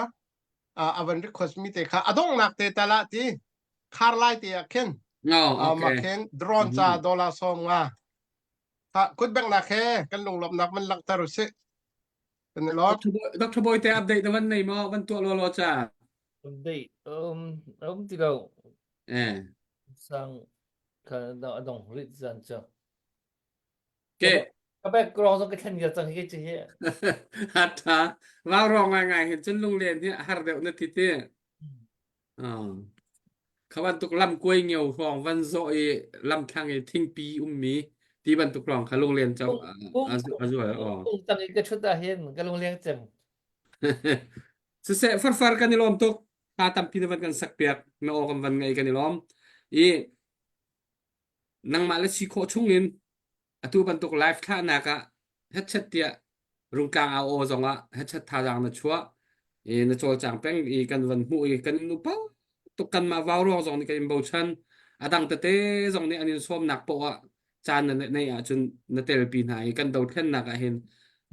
a van request mi te kha a donghnak te tal ah ti khar lai te ah khin Oh, okay. ma khin drone ca dollar som nga ha kut beng nak he kan lunglawmnak man langhter usih kan i lawm Dr. Boy te update na van nei maw van tuah law law cha Update um um ti lo eh sang kha adong rit zan cha Ke. Ka background zong ka thlen viar cang hi hi. A tha. Vau rong ngai ngai hin cun lunglen hi a har deuh na ti ti. Kha bantuk lam kuai ngeu hrawng van zawh i lam thlang i thingpi ummi ti bantuk rong kha lunglen cho a zual aw. Ung tang i ka thut ah hin ka lungleng cem. Siseh farfar kan i lawm tuk. Hla tampi na van kan sak piak na aw kan van ngai kan i lawm. I nangmah le si khawh chungin atu bantuk live thlahnak ah hetchet tiah rungtlang au aw zongah hetchet thazaang na chuah i na cawlcang peng i kan van hmuh i kan in upa tuk kanmah vau ruang zong nih kan in bochan a dang tete zong nih an in sawmnak poah ah caan na neih ahcun na telpi hna i kan dothlennak ah hin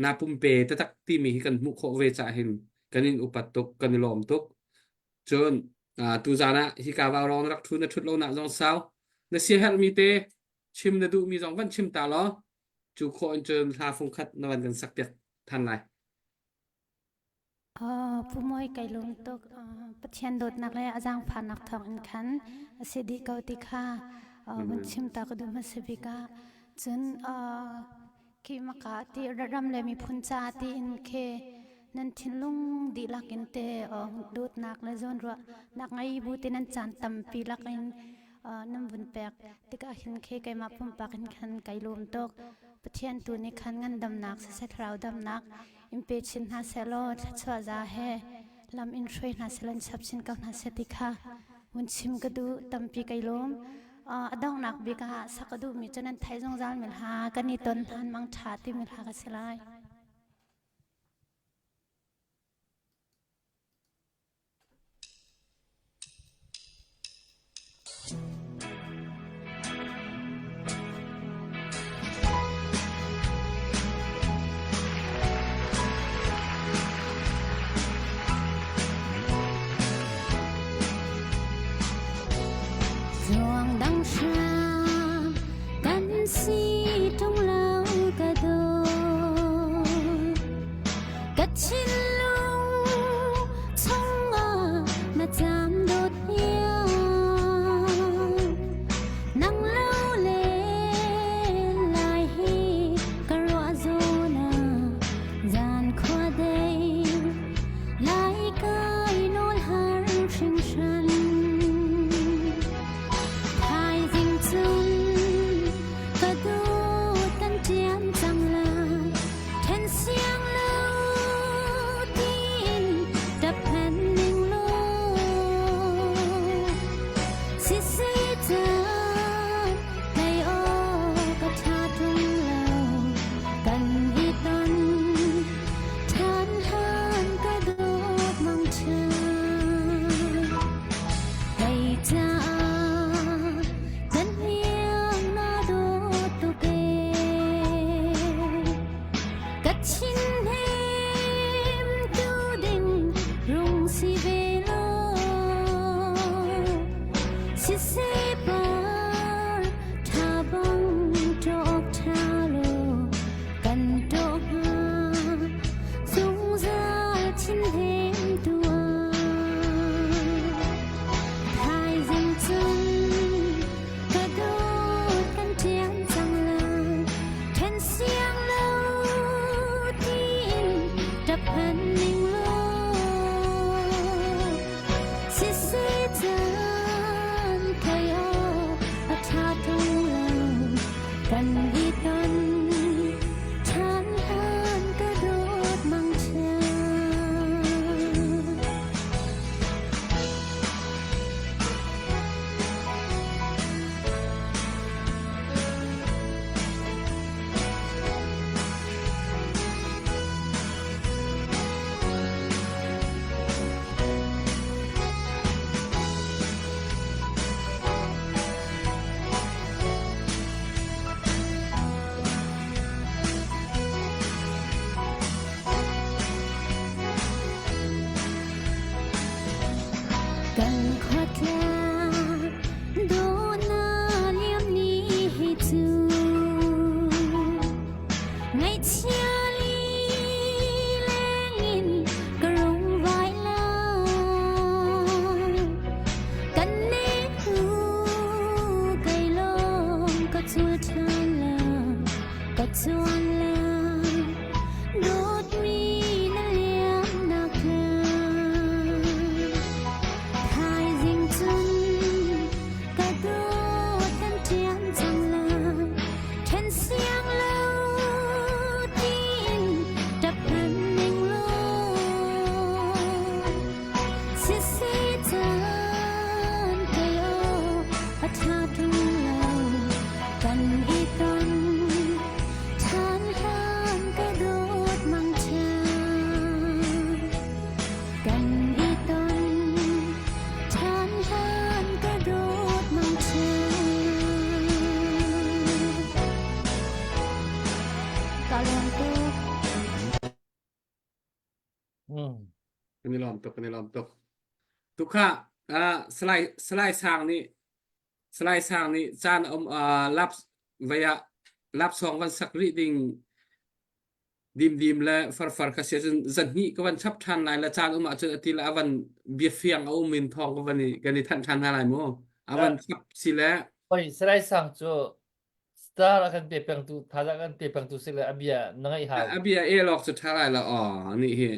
na pumpe taktak timi hi kan hmuh khawh ve cah hin kan in upat tuk kan i lawm tuk Cun tuzaan ah hika vaurawng na rak ṭhu na ṭhut lonak zong sau. Na siaherhmi te chim na duhmi zong van chim ta law cu khawh in cun hla fungkhat na van kan sakpiak than lai. Pu Mawi kai lung tuk. Pathian dawtnak le a zaangfahnak thawng in khan a si dih ko ti kha vun chim ta ka duh hmasa bik ah. Cun Khi maka ti ram le miphun ca tiin khe nan thinlung dihlak in te dawtnak le zawnruahnak ngei bu te nan caan tampi lak in nan vun pek tikah hin khe keimah pumpak in khan kai lawm tuk. Pathian tu nih khan ngandamnak siseh thlarau damnak in pe chin hna sehlaw thluachuah za he lam in hruai hna sehlaw in chap chin ko hna seh ti kha vun chim ka duh tampi kai lawm. A donghnak bik ah sak ka duhmi cu nan theih zungzal mi hla kan i ton hlan mang ṭha timi hla ka si lai. Zuang dang hram kan si ṭung lo ka dawt ka thinlung chungah na cam dawt iang nang lo le lai hi ka ruah zawn ah zan khua dei Lai kai nawl har hringhran. Thaizing cun ka dawt kan ṭian cang la, ṭhen siang lo tiin. Ṭap han ning law siseh caan thei awk a ṭha ṭung lo. Kan i ton ṭhan hlan ka dawt mangṭha. Kan khuatlang dawhnak liam ni hi cu Ngaihchia lileng in ka rung vai lai. Kan ne hnu kei lawng ka cul ṭhan lai, ka cuan lai. Dawtmi na liamnak tlang. Thaizing cun ka dawt kan ṭian cang lai. Ṭhen siang lo tiin ṭap hlan ning law siseh caan kei aw a ṭha ṭung lo kan i ton ṭhan hlan ka dawt mangṭha kan i ton ṭhan hlan ka dawt mangṭha. Ka lawm tuk. Kan i lawm tuk, kan i lawm tuk. Tukha, uh, Salai, Salai Sang nih Salai Sang nih caan um uh, lap vaya lap song van sak rih ding Dimdim le farfar kha si ahcun zan hnih ka van chap ṭhan lai le caan um ahcun a ti le a van biafiang a um in thawng ka van i kan i thanh ṭhan hna lai mu. A van chap si le Oi, Salai Sang cu star a kan pe pengtu thazaang a kan pe pengtu si le a bia na ngaih hau. A bia el awk cu ṭha lai lo aw nih hi.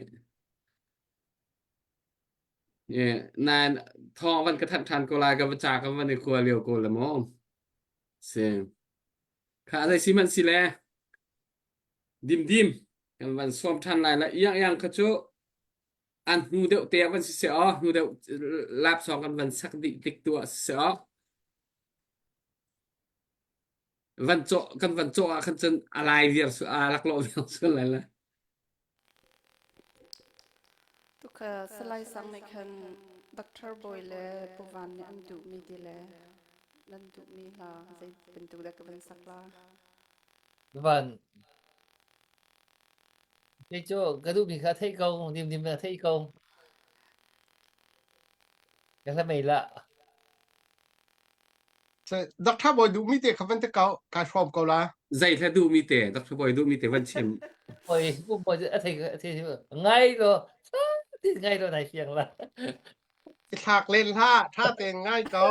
Nain thawng van ka thanh ṭhan ko lai ka va ca ka van i kua lio ko le mu. Si. Kha zei si hmanh si le Dimdim kan van sawm ṭhan lai la iang iang kha cu an hnu deuh te ah van si seh aw hnu deuh lapsawng kan van sak dih tik tu ah si seh aw van cawh kan van cawh ah khan cun a lai viar su a laklawh viar su lai la Tukha Salai Sang nih khan Dr. Bawi le Pu Van nih an duhmi ti le nan duhmi hla zei bantuk dah ka van sak la? Van Kei cu ka duhmi kha theih ko, dimdim na theih ko. Ka hla mei lah. Dr. Bawi duhmi te kha van te ko, kai hrawm ko la. Zei hla duhmi te, Dr. Bawi duhmi te van chim. Oi, um bawi a thei a thei ngai lo, ti ngai lo nai fiang la. I thlak len hlah, tha tein ngai ko.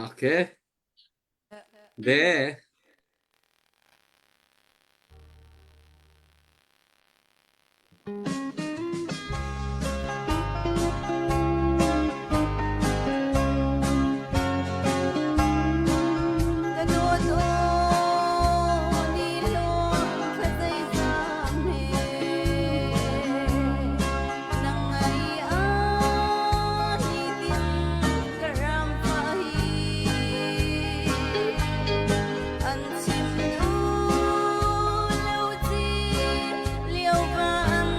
Okay. De. Ka dawt aw ni luang thla zeizang he nang ngai ah nitin ka ram fa hi An chim duh lo ci lio van.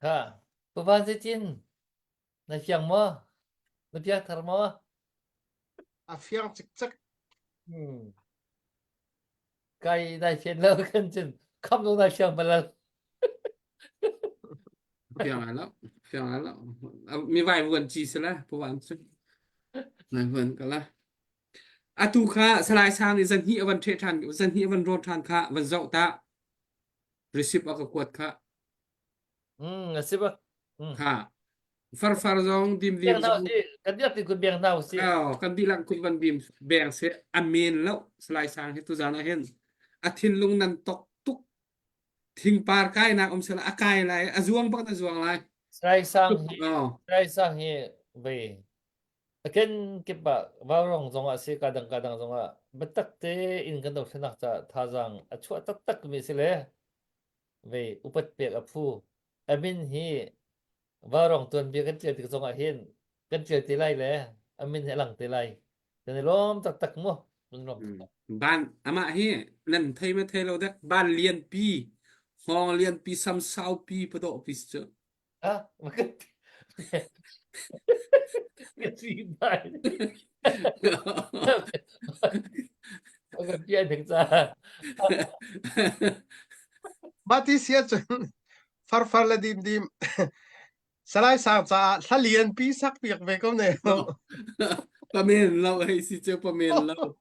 Kha, Pu Van Zeitin, na fiang maw? Na piak thar maw? A fiang cikcek. Hmm. Kai nai fian lo kan cun kham lo nai fiang balal. Fiang lai lo. Fiang lai lo. Mi vai vuan ci si la, Pu Van cu. Nai vuan ka la. Atu kha Salai Sang nih zan hnih a van ṭheh ṭhan, zan hnih a van rawn ṭhan kha van zoh ta. Receipt a ka kuat kha. Mm, a si ba. Mm. Kha. Farfar zong dimdim zong. Kan diak ti kun beng hna usih. Oh, kan dihlak kun van bim beng se a men lo Salai Sang hi tuzan ah hin a thinlung nan tok tuk thingpar kai nak um sela a kai lai a zuang bak na zuang lai. Salai Sang hi Salai Sang hi ve a ken kip ah vaurong zong ah si ka dang ka dang zong ah biatak te in kan dothlenak ca thazaang a chuah taktak mi si le ve upat pek a phu a min hi vaurong tuanbia kan tial tik zong ah hin kan tial te lai le a min hi a lang te lai kan i lawm taktak mu kan lawm taktak Ban amah hi nan thei ma thei lo dek ban lian pi hngawng lian pi sam sau pi padawh pi cu Ah, Ka Ka pian ding ca. Mah ti si ahcun farfar le dimdim Salai Sang caah hla lianpi sak piak ve ko ne. Pamen lo hei si cu pamen lo.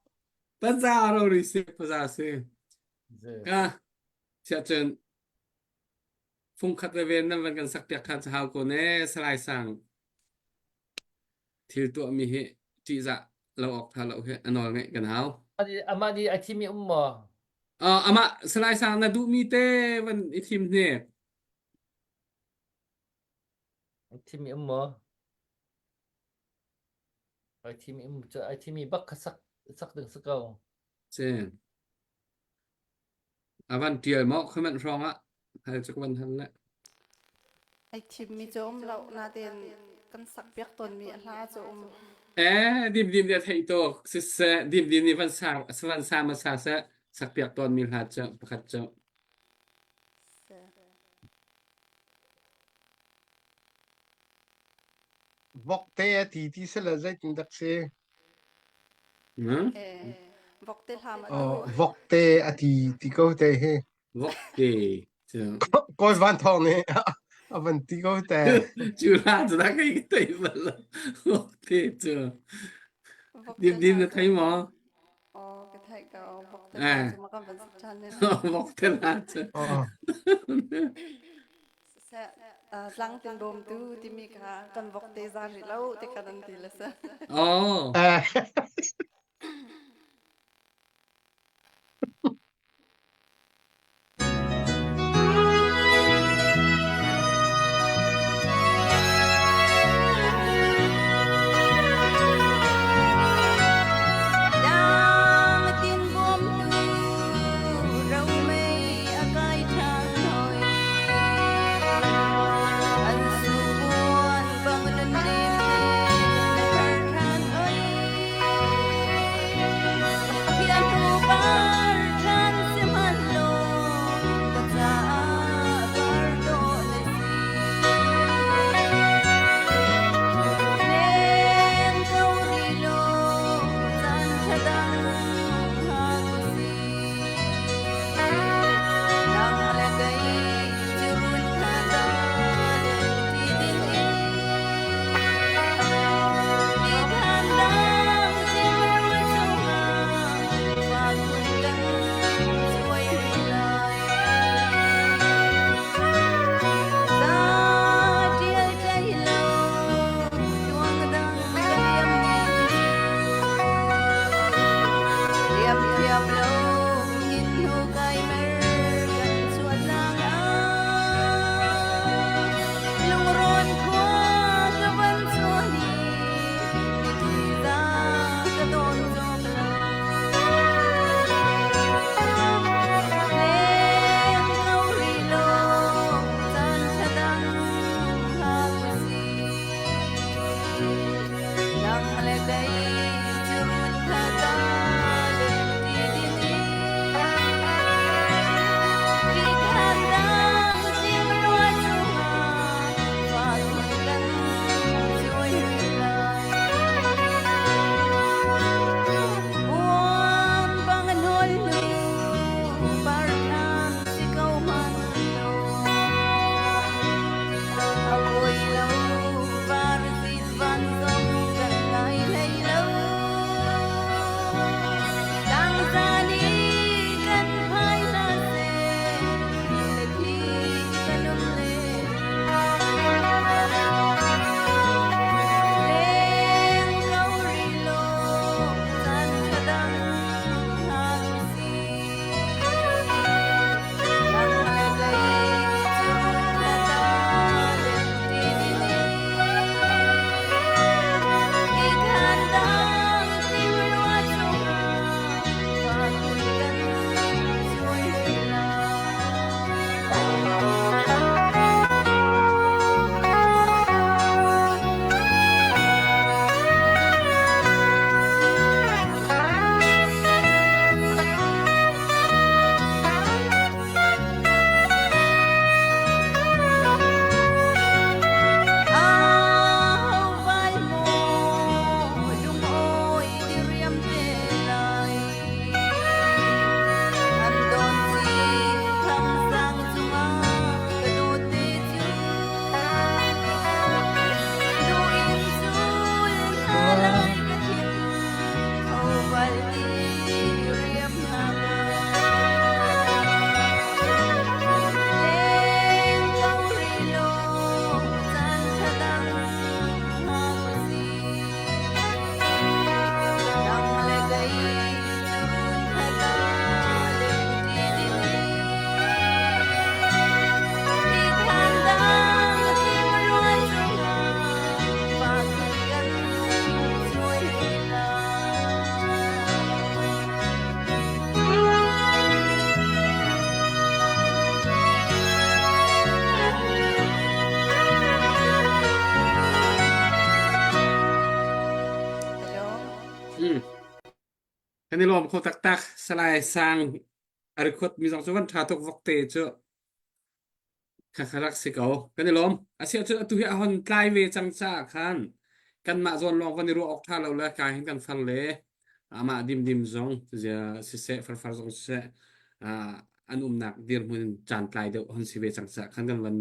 Paza ro ri si paza si. Ka siah cun Fungkhat le ven nan van kan sakpiak ṭhan cu hau ko ne Salai Sang. Thil tuahmi hi ṭihzah lo awk ṭha lo hi a nawl ngeih kan hau. Amah nih a thimi um maw? Uh, amah Salai Sang na duhmi te van i thim hni. A thimi um maw? Ai thimi um cu ai thimi bak kha sak sak ding si ko. Si. A van ṭial maw comment hrawng ah hal cu ka van hal le. Ai thimmi cu um lo nain kan sak piak tawnmi a hla cu um. Eh dimdim nih a theih tuk siseh dimdim nih van sa van sa hmasa seh sak piak tawnmi hla cu pakhat cu. Vokte a ti ti sila zeitin dak si? Vokte hlam a Oh, vokte a ti ti ko te hi. Vokte. Kawi van thawng nih a van ti ko te. Cu la cu dah kai ka thei bal lo. Vokte cu. Dim dim na thei maw? Oh, ka thei ko. Vokte la cu ma kan van sak ṭhan ne. Vokte la cu. Tlangtin bawmtu timi kha kan vokte za rih lo ti kha nan ti le si. Oh. Tlangtin bawmtu romei a kai ṭhan hoi. An subuan bang nan lim na thar ṭhan oi. Kan i lawm kho taktak. Salai Sang a record mi zong cu van ṭha tuk vok te cu. Khakha rak si ko. Kan i lawm. Asiah cun atu hi a hon tlai ve cang caah khan kanmah zawn lawng van i ruah awk ṭha lo le ka hin kan far le amah dimdim zong zia siseh farfar zong siseh an umnak dirhmun in caan tlai deuh hon si ve cang caah khan kan van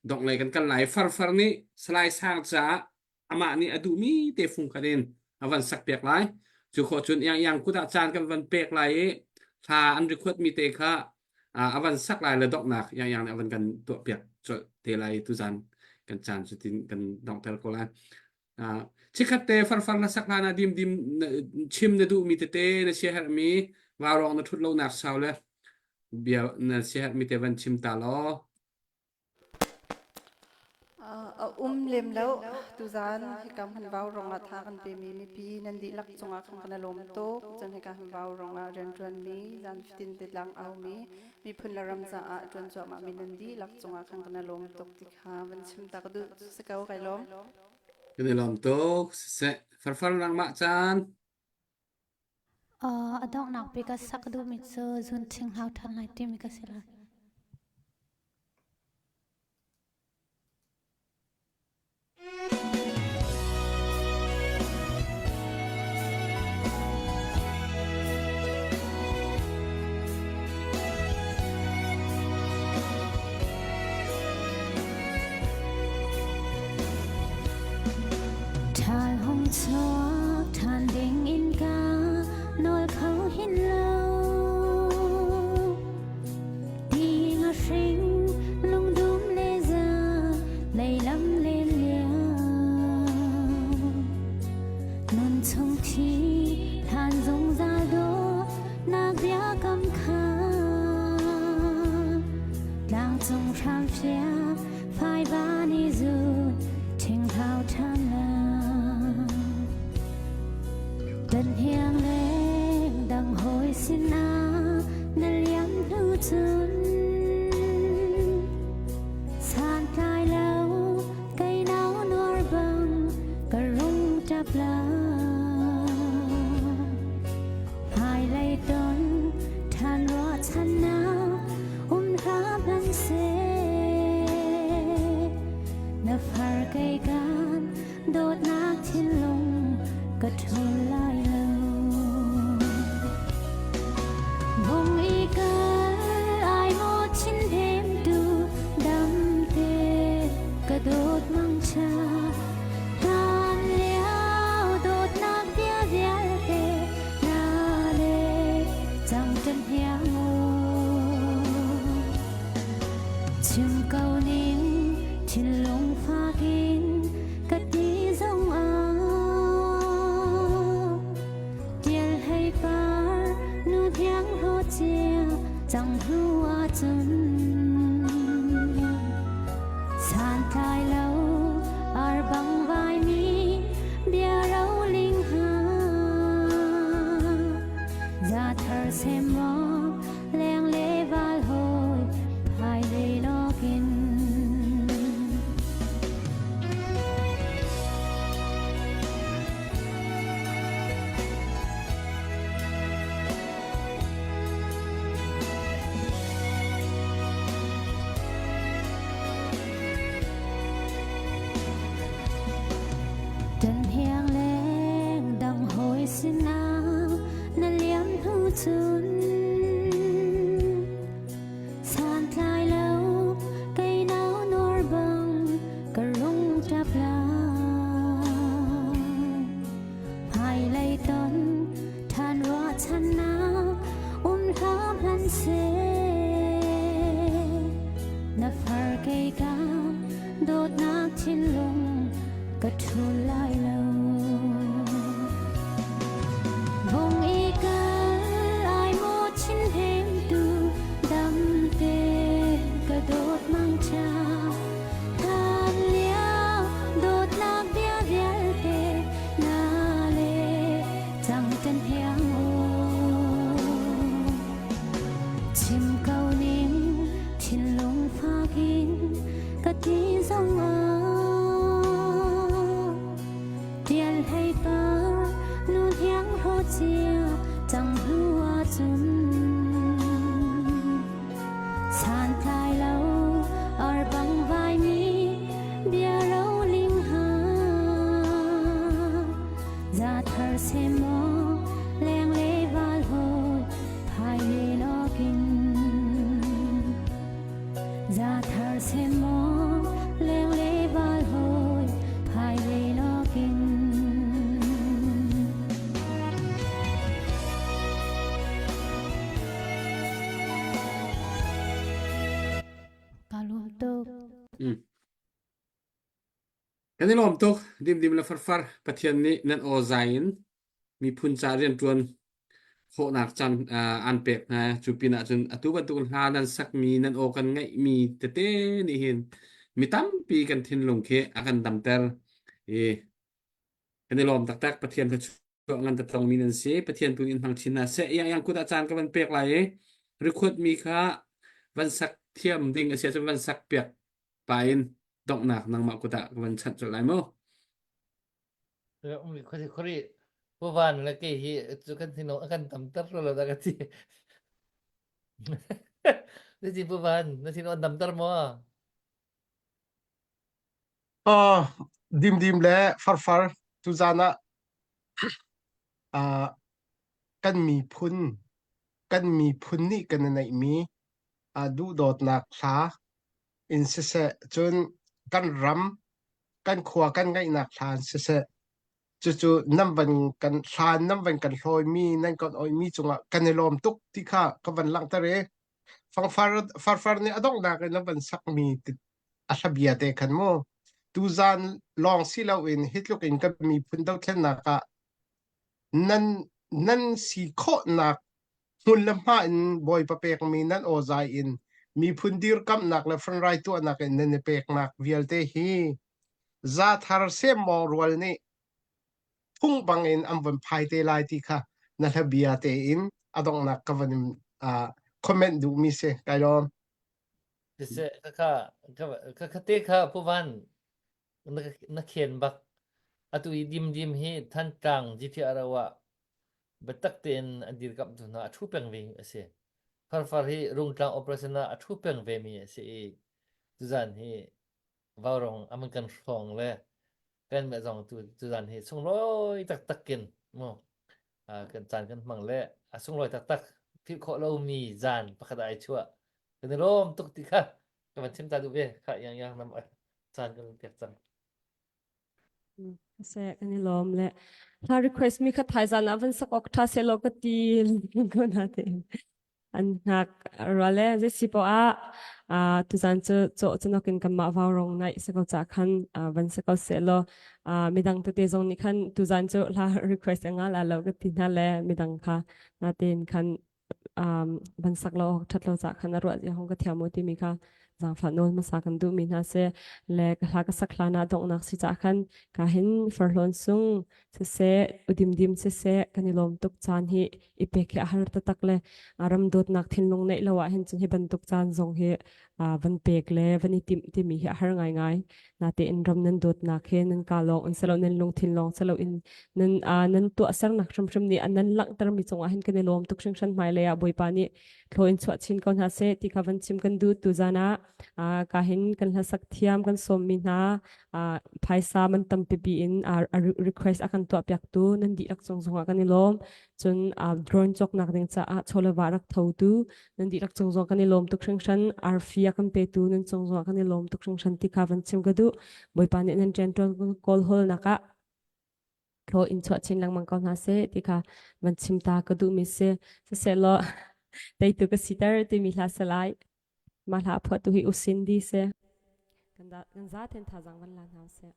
dongh lei kan kal lai. Farfar nih Salai Sang caah amah nih a duhmi te fung khat in a van sak piak lai. Cu khawh cun iang iang kut ah caan kan van pek lai i thla an record mi te kha a van sak lai le donghnak iang iang nih a van kan tuah piak colh te lai tuzan kan caan cu tin kan donghter ko lai. Chikhat te farfar na sak hlan ah dim dim chim na duhmi tete na siaherhmi vaurawng na ṭhut lonak sau le bia na siaherhmi te van chim ta law. A um lem lo. Tuzaan hika hmun vaurawng ah tha kan pemi mipi nan dihlak cungah khan kan i lawm tuk. Cun hika hmun vaurawng ah rianṭuanmi, zan fatin te tlang aumi, miphun le ram caah ṭuan cuahmahmi nan dihlak cungah khan kan i lawm tuk ti kha van chim ta ka duh. Si ko, kai lawm. Kan i lawm tuk. Siseh, farfar nangmah caan. A donghnak bik ah sak duhmi cu zunṭhing hau ṭhan lai timi ka si lai. Ṭhal hung chuak ṭhan ding in ka nawl kho hin lo. Ti nga hring lungdum le za leilam len liam. Nun chung thi hlan zungzal dawt nak biakam kha. Tlangcung hramhria faiva ni zun ṭhinghau ṭhan la. Tan hiang leng dang hawi sinah na liam hnu cun santlai lo kei nau nuar bang ka rung ṭap la. Hmailei ton ṭhan ruahchannak um hlah hmanhseh na far kei kan dawtnak thinlung ka ṭhawl lai lo. Vung i kal ai maw thin hnemtu damte ka dawt mangṭha hlan lio dawtnak bia vialte na le cang ṭan hiang u. Chim ko ning thinlung fak in ka ti zong ah Tial hei par nu thiang hlaw cia cang hnu ahcun santlai lo ar bang vaimi bia roling ha za thar sem maw leng le val hoi phai le lokin. Tan hiang leng dang hoi sinah na liam hnu cun santlai lo kei nau nuar bang ka rung ṭap lai. Hmailei ton ṭhan ruahchannak um hlah hmanhseh na far kei ka dawtnak thinlung ka ṭhul lai lo. Vung i kal ai maw thin hnemtu damte ka dawt mangṭha hlan lio dawtnak bia vialte na le cang kan hiang u. Chim ko ning thinlung fak in ka ti zong ah Tial hlei par nu hniang hlaw cia cang. ahcun santlai lo ar bang vaimi bia roling ha za thar se maw leng le val hoi phai len awkin za thar se maw leng le val hoi phai len awkin Ka lawm tuk. Mm. Kan i lawm tuk. Dimdim le farfar Pathian nih nan aw zai in miphun ca rianṭuan khawhnak caan uh, an pek hna. Cu pinah cun atu bantuk hla nan sakmi, nan aw kan ngaihmi tete nih hin mi tampi kan thinlung khi a kan damter. I kan i lawm taktak. Pathian thluachuah ngan tatongmi nan si. Pathian tu in hmang chin hna seh. Iang iang kut ah caan ka van pek lai i record mi kha van sak thiam ding a si ahcun van sak piak pa in donghnak nangmah kut ah ka van chanh colh lai mu. Khori khori pu van le ke hi cu kan thinlung a kan tamter lo da ka ti. Na ti pu van na thinlung an damter maw? Oh, dimdim le farfar tuzan ah uh, kan miphun kan miphun nih kan i neihmi uh, duhdawtnak hla in siseh cun kan ram kan khua kan ngaihnak hla in siseh cucu nan van kan hlan nan van kan hlawimi nan kan oimi cungah kan i lawm tuk ti kha ka van langhter i fangfar farfar nih a donghnak in a van sakmi a hlabia te khan mu tuzan lawng si loin hi tluk in kan miphun dothlennak ah nan nan si khawhnak hmun le hma in Bawipa pekmi nan awzai in miphun dirkamhnak le funrai tuahnak in nan i peknak vialte hi zathar semmawng rual nih phung bangin an von phai te lai ti kha na hlabia tein a donghnak ka van in uh, comment duhmi si kai lawm. Siseh ka ka ka te kha Pu Van na na khen bak atu i dimdim hi Thantlang GTRO ah biatak tein an dirkamh tu hna a thu peng ve a si. Farfar hi Rungtlang operation ah a thu peng ve mi a si i tuzan hi Vaurong aman kan hrawng le kan meh zong tu tuzan hi sunglawi taktak in mu kan caan kan hmang le a sunglawi taktak philh khawh lomi zan pakhat ai chuah kan i lawm tuk ti kha ka van chim ta duh ve kha yang yang nam caan kan pek cang Se kan i lawm le hla request mi kha thaizan ah van sak awk tha se law ka ti ko na te an hngak rua le zei si poah ah ah tuzan cu cawh cunok in kanmah vau rong nai se ko ca khan ah, van se ko se law ah, midang tete zong nih khan tuzan cu hla request nga la lo ka ti hna le midang kha natein khan um, van sak lo awk ṭhat lo ca khan a ruah zia hong ka thiam u timi kha zaangfah nawl hmasa kan duhmi hna si le ka hla ka sak hlan ah donghnak si ca khan ka hin farhlawn sung siseh udimdim siseh kan i lawm tuk caan hi i pek hi a har taktak le ram dawtnak thinlung neih lo ah hin cun hi bantuk caan zong hi van pek le van i timh timi hi a har ngaingai natein ram nan dawtnak he nan ka lawng in selo nan lungthin lawng selo in nan nan tuahsernak hrimhrim nih nan langhtermi cungah hin kan i lawm tuk hringhran hmailei ah Bawipa nih thlaw in chuah chin ko hna seh ti kha van chim kan duh tu zan ah ka hin kan hlasak thiam kan sawmmi hna phaisa man tampi pi in request a kan tuah piaktu nan dihlak cung zongah kan i lawm cun drone cawknak ding caah chawleva rak thotu nan dihlak cung zong kan i lawm tuk hringhran arfi a kan petu nan cung zong kan i lawm tuk hringhran ti kha van chim ka duh Bawipa nih nan rianṭuan kawl hawlnak ah thlaw in chuah chin lengmang ko hna seh ti kha van chim ta ka duhmi si siseh law teitu ka siter timi hla salai mah hla phuahtu hi usin di si kan za ten thazang van la hna seh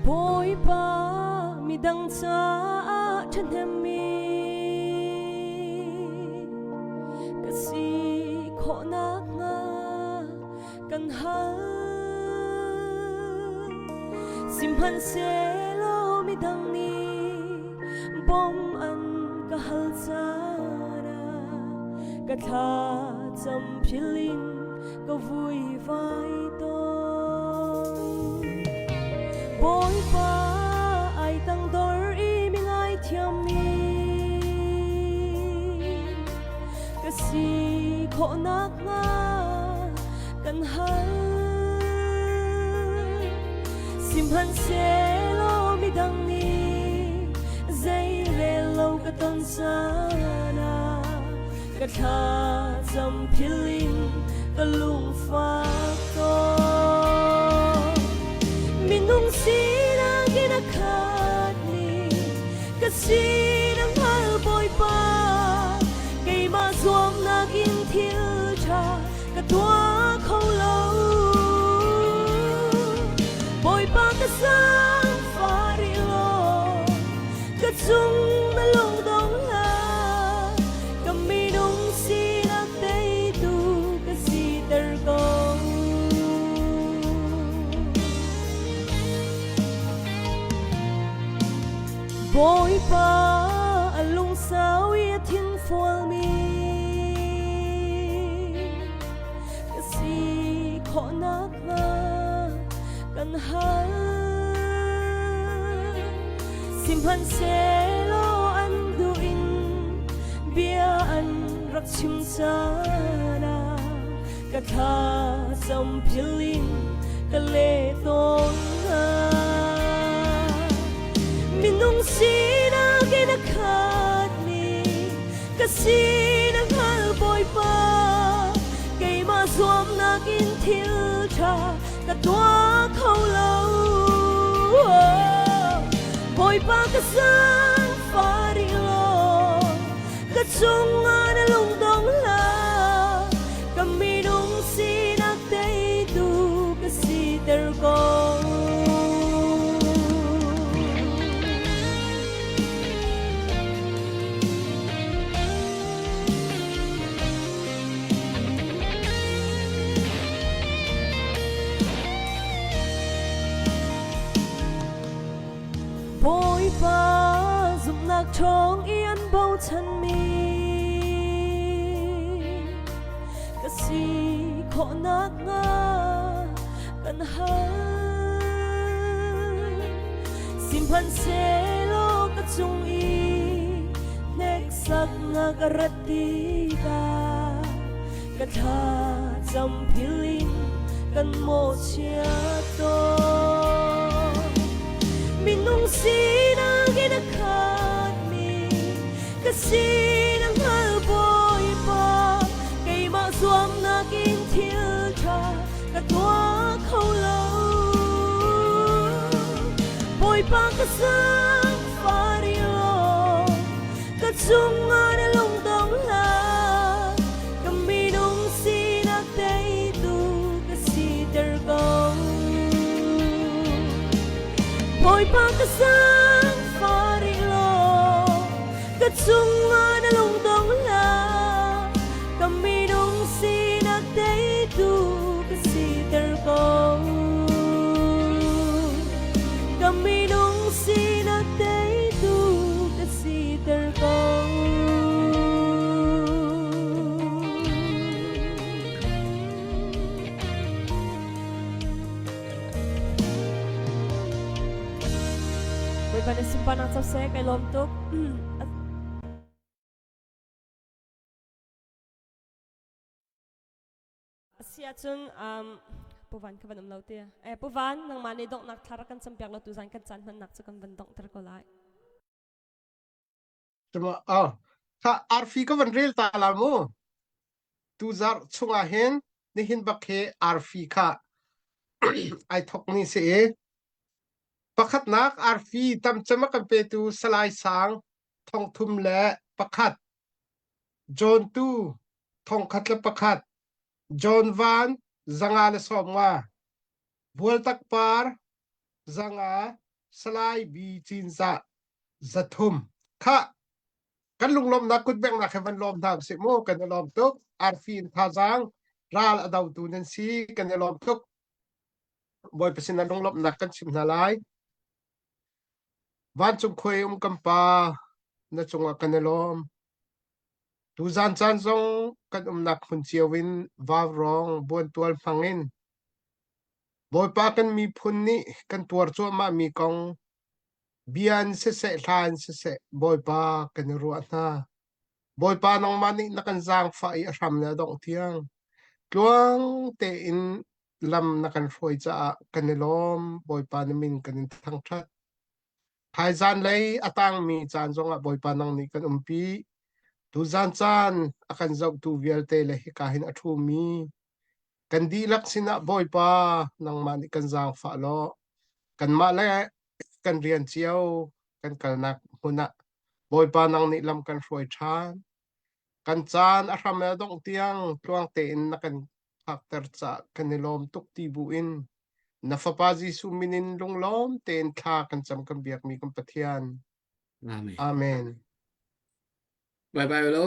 Bawipa midang caah ṭhahnemmi ka si khawh nakhnga kan hal. Sihmanhsehlaw midang nih. Ka thlacam philin ka vuivai tawn. Bawipa ai tangdor i mi ngaithiammi ka si khawh nakhnga kan hal. Sihmanhsehlaw midang nih zeirel lo ka ton caan ah ka thlacam philh in ka lungfak tawn. Minung sinak in a khatmi ka sinak hngal Bawipa, keimah zuamnak in thil ṭha ka tuah kho lo. Bawipa ka zaangfah rih law, ka cung na lungdong hlah, ka minung sinak teitu ka siter ko. Bawipa a lungsau i a thinfualmi ka si khawh nakhnga kan hal. Sihmanhsehlaw an duh in bia an rak chim caan ah ka thlacam philh in ka leh tawn hna. Minung sinak in a khatmi ka sinak hngal Bawipa, keimah zuamnak in thil ṭha ka tuah kho lo. Bawipa ka zaangfah rih law, ka cungah na lungdong hlah, ka minung sinak teitu ka siter ko. Bawipa zumhnak ṭhawng i an bochanmi ka si khawh nakhnga kan hal. Sihmanhsehlaw ka cung i hneksaknak a rat tikah ka thlacam philh in kan mawhchiat tawn. Minung sinak in a khatmi ka sinak hngal Bawipa, keimah zuamnak in thil ṭha ka tuah kho lo. Bawipa ka zaangfah rih law, ka cungah na lungdong hlah, ka minung sinak teitu ka siter ko. Bawipa ka zaangfah rih law, ka cungah na lungdong hlah, ka minung sinak teitu ka siter ko. Ka minung sinak teitu ka siter ko. Bawipa nih sunparnak co seh, kai lawm tuk. Asi ahcun um, Pu Van kha van um lo ti. Eh, Pu Van, nangmah nih donghnak thla rak kan campiak lo tu zan kan caan hmannak cu kan van donghter ko lai. Cuma oh kha arfi ka van rel ta la mu. Tuzarh chungah hin nihin bak hi arfi kha ai thok ni si i pakhatnak arfi tamcem a kan petu Salai Sang 31 John Tu 1001 John Van 515 Bualtak Par 500 Salai B Cinzah 300 Khah kan lunglawmhnak kutbengnak he van lawm hna usih mu kan i lawm tuk arfi in thazaang ral a dotu nan si kan i lawm tuk Bawipa sinah lunglawmhnak kan chim hna lai vancung khuai um kan pa na cungah kan i lawm. Tuzan caan zong kan umnak hmun cio in vaurawng buantual hmang in Bawipa kan miphun nih kan tuar cuahmahmi kong bia in siseh hla in siseh Bawipa kan i ruah hna. Bawipa nangmah nih na kan zaangfah i a hram le a dongh tiang tluang tein lam na kan hruai caah kan i lawm. Bawipa na min kan in thangṭhat. Thaizan lei a tangmi caan zongah Bawipa nang nih kan umpi. Tuzan caan a kan zohtu vialte le hika hin a ṭhumi kan dihlak sinah Bawipa nangmah nih kan zaangfah law kanmah le kan rian cio kan kalnak hmun ah Bawipa nang nih lam kan hruai ṭhan. Kan caan a hram le a dongh tiang tluang tein na kan phakter caah kan i lawm tuk ti bu in na Fapa Jesuh min in lunglawm tein thla kan cam kan biakmi kan Pathian. Amen. Amen. Bye bye lo.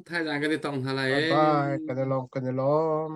Thaizang kan i tong hna lai. Bye bye. Kan i lawm kan i lawm.